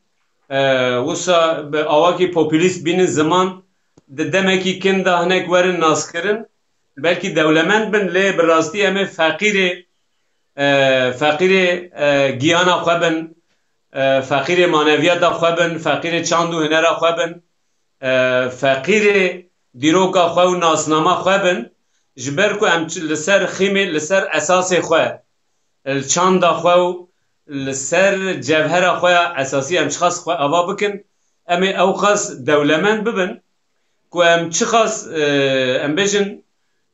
e, wisa bi awakî populîst bînin ziman, di demekî kin de hinek werin naskirin, belkî dewlemend bin, lê bi rastî em ê feqîrê e, feqîrê e, giyana xwe bin, e, feqîrê maneviyata xwe bin, feqîrê çand û hunera xwe bin, e, feqîrê dîroka xwe û nasnama xwe bin, ji ber ku em çi- li ser xîmê, li ser esasê xwe, li çanda xwe û li ser cevhera xwe ya esasî em çiqas xwe ava bikin, em ê ewqas dewlemend bibin ku em çiqas e, em bêjin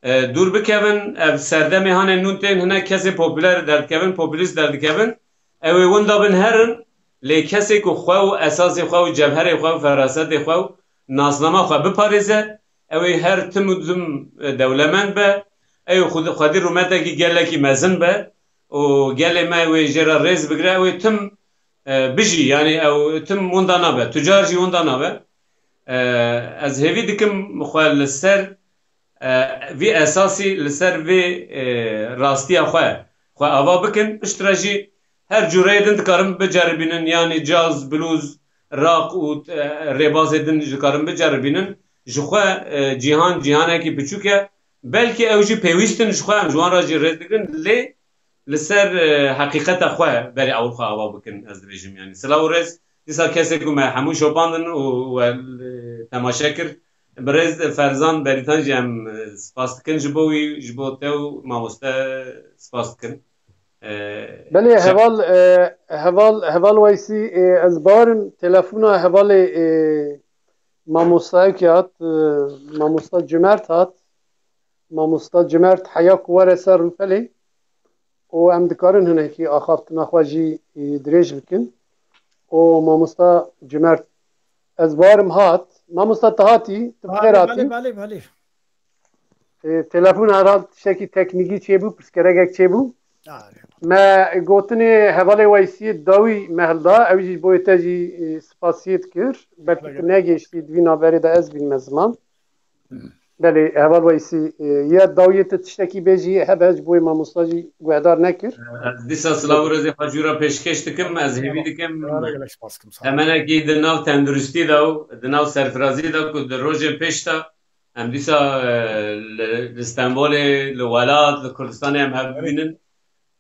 e, dûr bikevin, ev serdemê hanê nûn tên hinek kesê popûler derdikevin, populîst derdikevin, ew ê winda bin herin, lê kesê ku xwe û esasê xwe û cevherê xwe û ferasetê xwe û nasnama xwe biparêze, ew ê her tim û dim e, dewlemend be, ew ê xwed- xwedî rûmetekî gelekî mezin be û gelê me wê jê re rêz bigire, ew ê tim e, bijî, yani ew tim winda nabe, tucar jî winda nabe. E, ez hêvî dikim xwe li ser e, vî esasî, li ser vê e, rastiya xwe, xwe ava bikin. Piştre jî her cûreyê din dikarin biceribînin, yani caz, blues, rock û e, rêbazê din jî dikarin biceribînin. Ji xwe e, cîhan, cîhanekî piçûk e. Belkî ew jî pêwîst in ji xwe, em ji wan re jî rêz digirin, lê li ser e, heqîqeta xwe berê ewil xwe ava bikin, ez dibêjim, yani. Silav û rêz, dîsa kesê ku me hemû şopandin û we e, temaşe kir, bi rêz Ferzan Berîtan jî em e, spas dikin ji bo wî, ji bo te û mamoste spas dikin. E, Belê şe- heval e, heval heval Weysî e, ez bawerim telefona hevalê e, mamosta Ewkî hat, e, mamosta Cimert hat. Mamosta Cimert heya ku were ser rûpelê û em dikarin hinekî axaftina xwe jî e, dirêj bikin. Û mamosta Cimert Ez barim hat. Mamosta, tu hatî, tu bi xêr Belê, hatî. Belê, belê, belê. E, telefon herhal tiştekî teknîkî çêbû, pirsgerekek çêbû. Are. Me gotinê hevalê Weysî dawî me hilda, ew jî ji bo te jî, e, spasiyê dikir. Belkî tu Belê. Negihiştî di vî navberê de ez bînime ziman. Belê, heval Weysî, e, ya dawiyê tu tiştekî bêjî hebe ji bo mamosta jî guhdar nekir. Ez dîsa silav û rêzê xwe jûra pêşkêş dikim, ez hêvî dikim. Gelek spas dikim, sağ ol. Temenekî di nav tenduristî de û di nav serfirazî de ku di rojên pêş de em dîsa, e, li, li Stenbolê, li welat, li Kurdistanê em hev bibînin.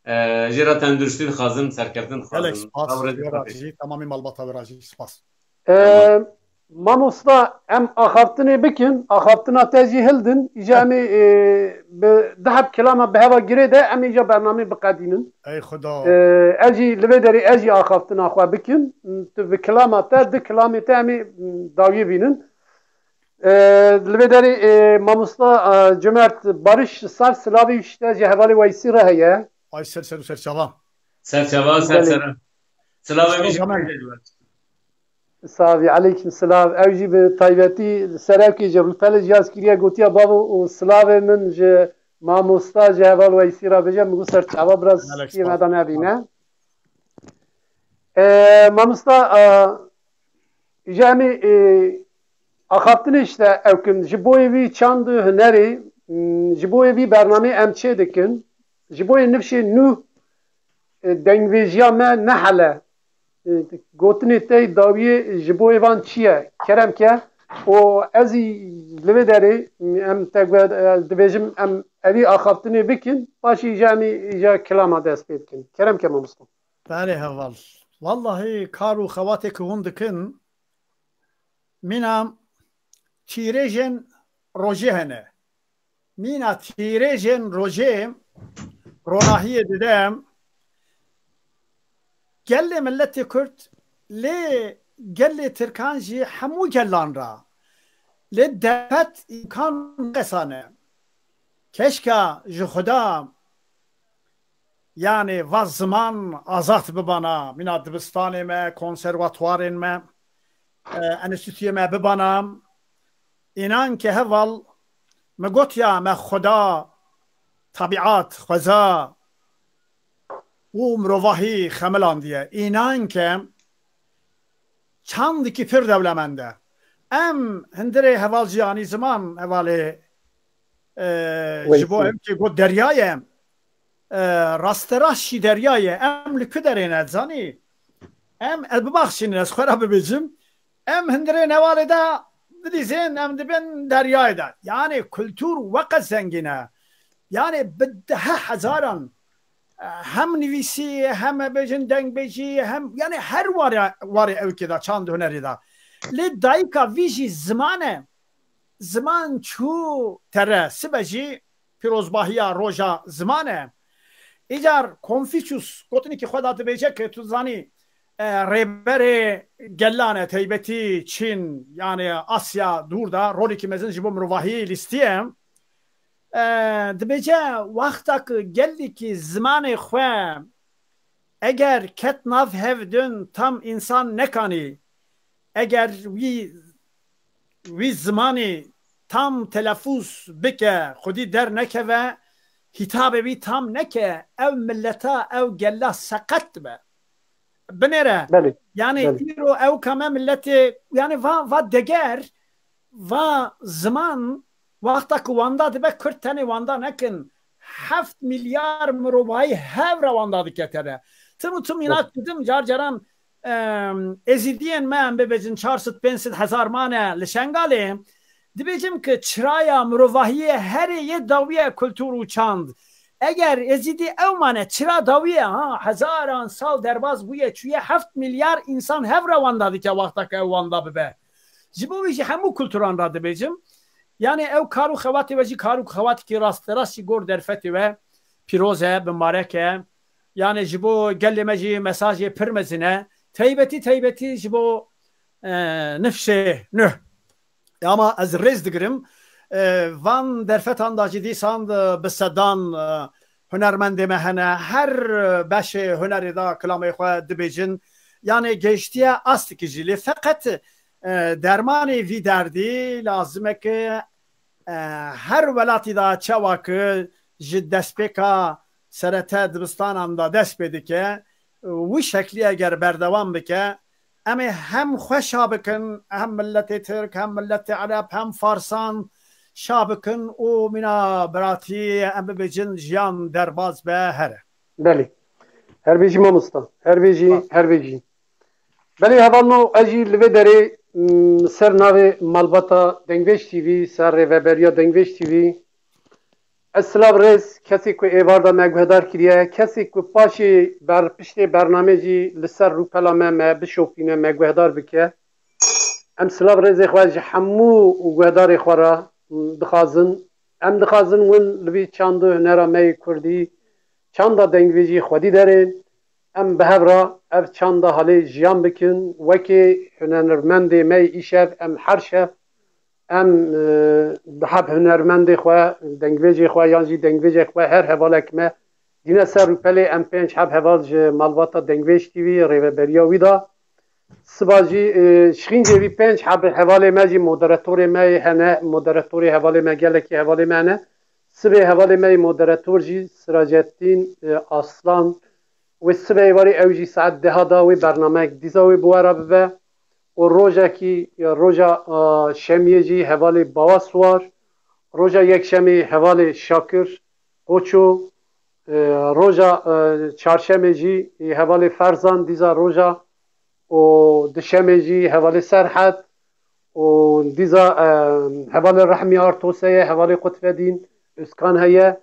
E, jê re tenduristî dixwazim, serkeftin dixwazim. Gelek spas, Sağ ol, rêzê we re xwe jî, temamî malbata we re jî spas. E, Tamam. Mamosta, em axaftinê bikin, axaftina te jî hildin, îja em ê, e, bi du heb kilama bi heva girê de em ê îja bernamê biqedînin. Ey Xuda. E, ez jî li vê derê ez jî axaftina xwe bikim. Tu bi kilama te, du kilamê te em ê, m, dawiyê bînin. E, li vê derê, e, mamosta, e, Cömert Barış sar silavê wî ji te ji hevalê Weysî re heye. Ay ser ser û ser çava. Ser çava, ser Belê. Sera. Silavê Sağ ol, wî jî Cömert. Savî, eleykum silav. Ew jî bi taybetî serevkê Cebrûtelê jî yaz kiriye, gotiya bavo û silavê min ji mamosta ji heval Weysî re bêje, min got ser çava biraz Gelek spîyê spas. Me da nebîne. E, mamosta, e, ji em ê, e, axaftinê işte ew kin. Ji boyê vî çand û hunerê, m, ji boyê vî bernamê em çê dikin. Ji boyê nifşê nû, e, dengbêjiya me nehele. E, gotinê te yê dawiyê ji boyê van çi ye? Kerem ke. Û ez î li vê derê, em te gu-, e, dibêjim em evî axaftinê bikin, paşî îja em î îja kilama dest pê bikin. Kerem ke mamosta. Belê heval. Wallahî kar û xewatê ku hûn dikin, mîna tîrêjên rojê hene. Mîna tîrêjên rojê ronahiyê dide gelê miletê Kurd, lê gelê Tirkan jî hemû gelan re. Lê derfet îmkan qesane. Keşka ji Xuda, yanî va ziman azad bibana, mîna dibistanê me, konservatuarên me, e, enstîtuyê me bibana. Înan ke heval, me gotiya me Xuda, tabiat, xweza û mirovahî xemilandiye. Înan ke çandikî pir dewlemend e. Em hundirê heval jî anî ziman, hevalê, e, ji bo Weysî. Em ki got derya ye, e, rasterast jî derya ye. Em li ku derê ne, dizanî? Em, ez bibaxşînin, ez xwe re bibêjim. Em hundirê newalê de dilîzên, em dibin deryayê de. Yanî kultur weqe zengîn e. Yanî bi dehe hezaran, e, hem nivîsî, hem bêjin dengbêjî, hem, yanî her ware, warê ewkê de, çand hunerê de. Lê dayika vî jî ziman e. Ziman çû tere, sibe jî pîrozbahiya roja ziman e. Îcar Konfûçyus gotinekî xwe da dibêje ke tu zanî, e, rêberê gelan e, teybetî Çîn, yanî Asya dûr de rolekî mezin ji bo mirovahiyê lîstiye. E, dibêje, wexta ku gelekî zimanê xwe eger ket nav hevdin tam însan nekanî, eger wî, wî zimanî tam telefûz bike, xwedî dernekeve, hîtabê wî tam neke, ew mileta, ew gela seqet dibe. Binêre. Belê, Yanî belê. Îro ew kame milletê, yanî va, va deger, va ziman, wexta ku wanda dibe, Kurd tenê wanda nekin, heft milyar mirovahî hev re wanda dike tere. Tim û tim îna Evet. Kurdim car caran, em, êzîdiyên me, em bibêjin çar sed pênc sed hezar mane li Şengalê. Dibêjim ki çiraya mirovahiyê herê yê dawiye kultur û çand. Eger êzîdî ew mane, çira dawiye, ha, hezaran sal derbas bûye, çûye heft milyar însan hev re wanda dike wexta ke ew wanda bibe. Ji bo wî jî hemû kulturan re dibêjim. Yanî ew kar û xewatê we jî kar û xewatekî rasterast jî gor derfetê we pîroz e, bimarek e. Yanî ji bo gelê me jî mesajê pir mezin e. Taybetî, taybetî ji bo, e, nifşê nuh. Ama ez rêz digirim. E, van derfetan da jî dîsan de bi sedan, e, hunermendê me hene. Her beşê hunerê da kilamê xwe dibêjin. Yanî gêştiye astikî jî. Lê feqet E, dermanê vî derdî lazim e ki, e, her welatî de çawa ki ji destpêka serete dibistanan de dest pê dike, wî şeklî eger berdewam bike, em ê hem xwe şa bikin, hem miletê Tirk, hem miletê Ereb, hem Farsan şa bikin û mîna biratî em bibêjin jiyan derbaz be here. Belê. Her bijî mamosta. Her bijî, Spas. Her bijî. Belê hevalno, ez jî li vê derê, m, ser navê malbata Dengvêj T V, ser rêveberiya Dengvêj T V, ez silav rêz kesê ku êvar da me guhdar kiriye, kesê ku paşê ber, piştê bernamê jî li ser rûpela me, me bişopîne, me guhdar bike. Em silav rêzê xwe ji hemû guhdarê xwe re, m, dixwazin. Em dixwazin win li vî çand û hunera me yê kurdî, çanda dengvêjî xwedî derên. Em bi hev re ev çanda halê jiyan bikin, wekê hunermendê me yê îşev, em her şev, em, e, bi heb hunermendê xwe, dengvêjê xwe yan jî dengvêjek xwe, her hevalek me dîne ser rûpelê. Em pênc heb heval ji malbata Dengvêj T V, rêveberiya wî da. Siba jî, e, şixîncê vî pênc heb hevalê me jî moderatorê me yê hene, moderatorê hevalê me, gelekî hevalê me hene. Sibê hevalê me yê moderator jî Siracettîn, e, Aslan, wê sibê êvarî ew jî saet deha da wê bernameyek dîza wê bi we re bibe û rojekî, e, roja, e, şemiyê jî hevalê Bawa Suwar, roja yekşemê hevalê Şakir Qoço, e, roja, e, çarşemê jî, e, hevalê Ferzan, dîza roja û dişemê jî hevalê Serhed û dîza, e, hevalê Rehmî Artose ye, hevalê Qutfedîn Özkan heye.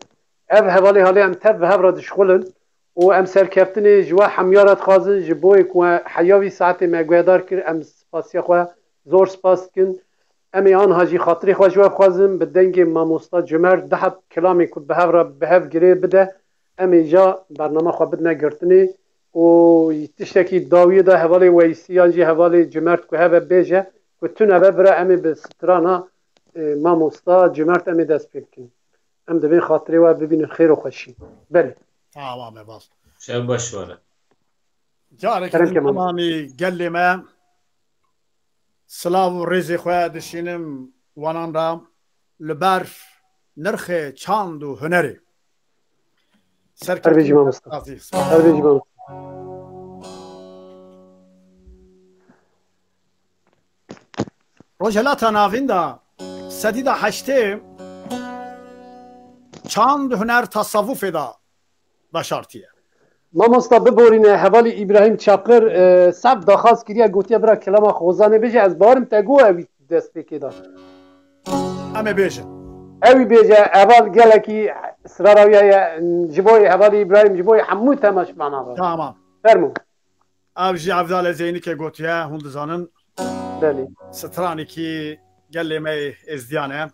Ev hevalê halê em tev bi hev re dişxulin û em serkeftinê ji we hemya re dixwazin, ji bo yê ku heya vî saetê me guhdar kir, em spasiya xwe zor spas dikin. Em ê anha jî xatirê xwe ji we bixwazin, bi dengê mamosta Cömert du heb kilamê ku bi hev re bi hev girê bide, em ê îca bernama xwe bidine girtinê û tiştekî dawiyê de hevalê Weysî yan jî hevalê Cömert ku heve bêje ku tune be bira em ê bi strana, e, mamosta Cömert em ê dest pê bikin. Em divên xatirê we bibînin xêr û xweşî. Belê. Tamam e, baş. Şev baş were. Careke Kerem din Kemal. Temamî gelê me silav û rêzê xwe dişînim wanan re li ber nirxê çand û hunerê. Her bijî mamosta. Razî. Her bijî mamosta. Rojhelata Navîn de sedî de heştê çand huner tasavvufê de veşartiye. Mamosta biborîne, hevalî Îbrahîm Çakir, e, sef daxwaz kiriye, gotiye bira kilama Xozanê bêje, ez bawerim te got ew destpêkê da. Em ê bêjin. Ewî bêje, heval gelekî israra wî heye, ji bo hevalî Îbrahîm, ji bo hemû temaşvanan re. Tamam. Fermo. Ev jî Evdalê Zeynikê gotiye, hûn dizanin. Belê. Stranekî gelê me yê Êzdiyan e.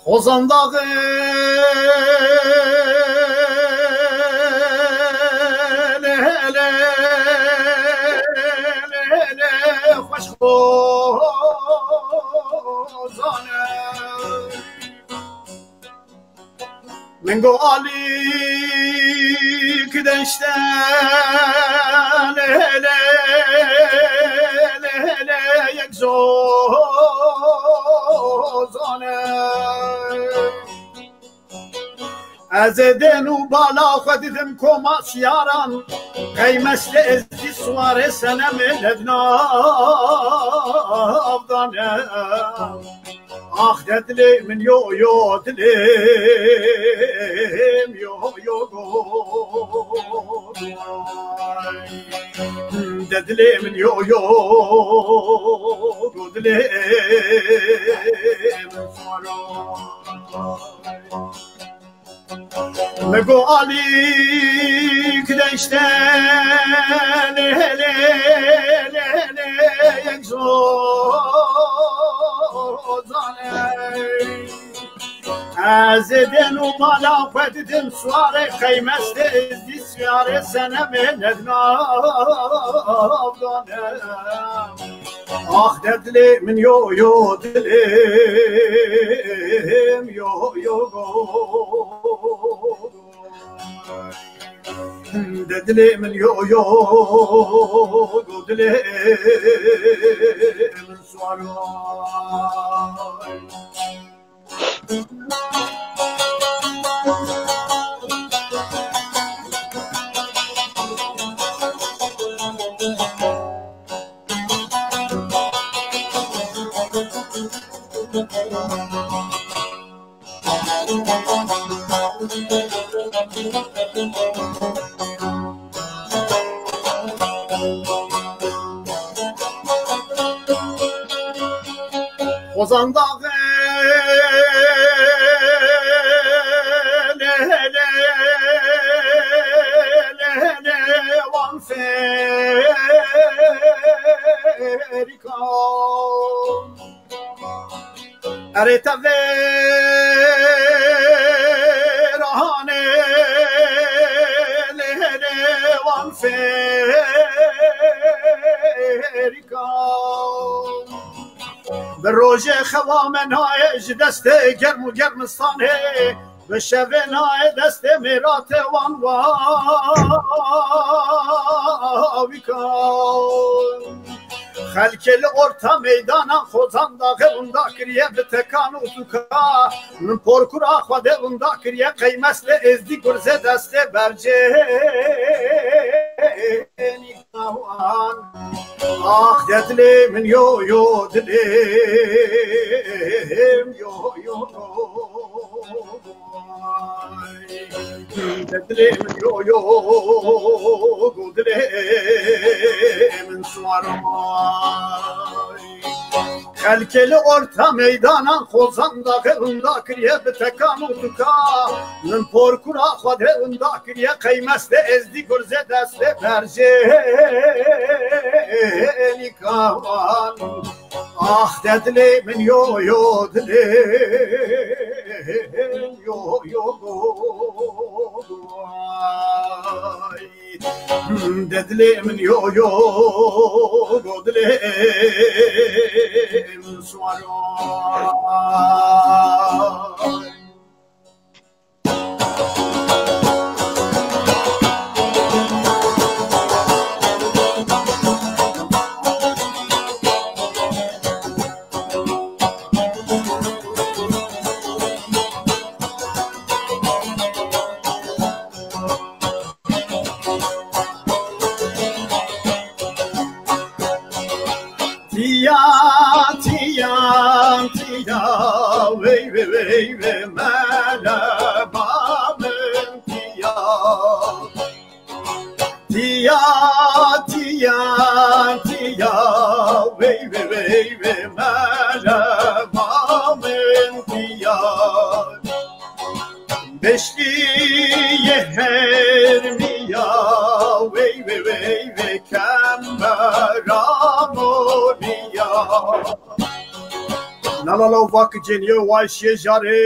Xozan daxê lê, lê, lê, lê, xweş Xozan e. Min got alî ki deşte lê, lê, lê, lê, yek Zozan e. Ez ê dên û bala xwe didim koma siyaran, qey meşlê ez jî siwarê senemê levnavdan e. Ax de dilê min yo yo dilêm yo yo go. De dilê min yo yo go dilêm. Li go alîk deşte lê lê lê lê yek zozane. Ez ê dên û mala xwe didim suarê qeymestê, ez dî suarê senemê nednav dane. Ax de dilê min yo yo dilêm yo yo go. De dilê min yo yo go dilê min suar. Xozan daxê lê lê lê lê wan fêrî Erê tevê rahanê lê lê wan fêrîkan. Bi rojê xewa me nayê ji destê germ û germistanê. Bi şevê nayê destê mêratê wan wawîka. Xelkê li orta meydana Xozan daxê winda kiriye bi tekan û tûka. Min porkura Xwedê winda kiriye qeymestê êzdî gurzê destê bercê nîka wan. Ax de dilê min yo yo dilê yo yo. Dilê min yo yo go dilê min suar. Xelkê li orta meydana Xozan daxê winda kiriye bi tekan û tuka. Min porkura Xwedê winda kiriye qeymestê êzdî gurzê destê bercê nîka wan. Ax de dilê min yo yo dilê yo yo go. De dilê min yo yo go dilê min suar. Tiya, tiya, tiya, wey, wey, wey, wey, mele ba min tiya. Tiya, tiya, tiya, wey, wey, wey, wey, mele ba min tiya. Beşliyê hermiya, wey, wey, wey, wey, kembera moriya. La, la, la, vak ceniye, vay şiye jare.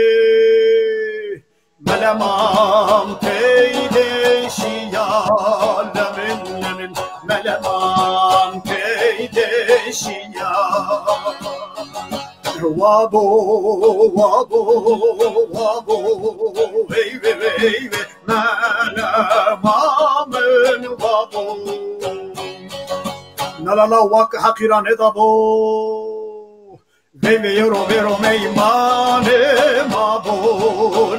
Melemam peyde şiya, lemin, lemin, melemam peyde şiya. Wabo, wabo, wabo, hey ve, hey ve, mele mamin wabo. Nalala wak heqîra nedabo. Vey ve yero vero meymane mabo,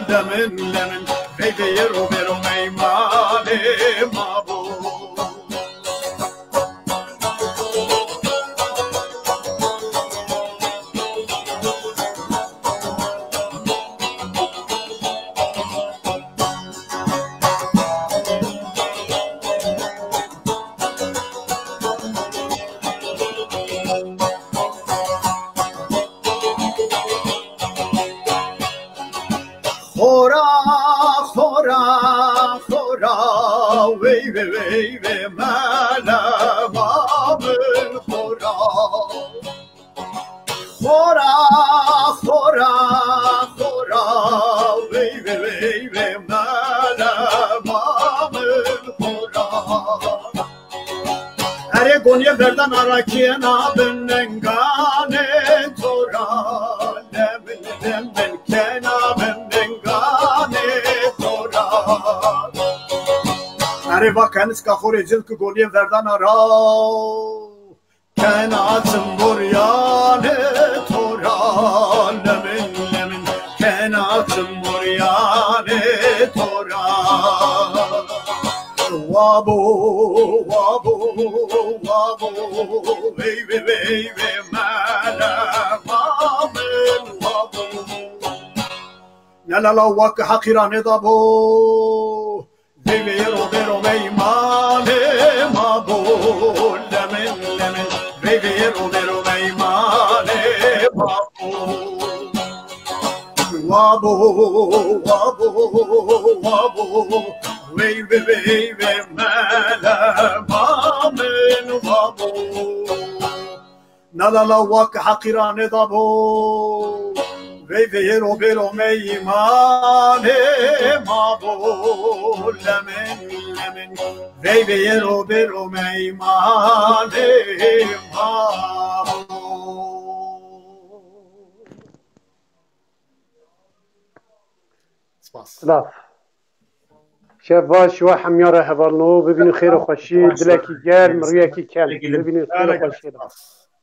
lemin, lemin. Vey ve yero vero meymane mabo. Wey ve wey ve mele ma min xora. Xora, xora, xora, wey ve wey ve mele ma min xora. Erê goniyê verdan arakiyena bin nenganê tora. Lemin lemin kena bin nenganê tora. Erê va keniska xorê cil ki goniyê verdan ara. Kena çimburyanê tora, lemin lemin kena çimburyanê tora. Wabo, wabo, wabo, wey ve wey ve mele ma min wabo. La la la wak heqîranê da bo. Vey veyê robê romeymanê ma bo. Lemin lemin vey veyê robê romeymanê ma bo. Wabo, wabo, wabo. Wey ve wey ve mele ma min wabo. Na la la wak heqîranê da bo. Vey veyê robê romeymanê ma bo. Lemin lemin vey veyê robê romeymanê ma bo. Spas. Silav. Şev baş we hemya re hevalno, bibînin xêr û xweşî, dilekî germ, rûyekî kem, bibînin xêr û xweşî de.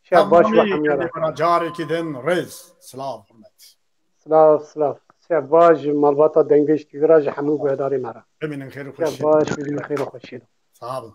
Şev baş we hemya re. Carekî din rêz, silav, hurmet. Silav, silav. Şev baş ji malbata Dengvêj T V re, ji hemû guhdarê me re. Bimînin xêr û xweşî. Şev baş, bibînin xêr û xweşî de. Sağ olun.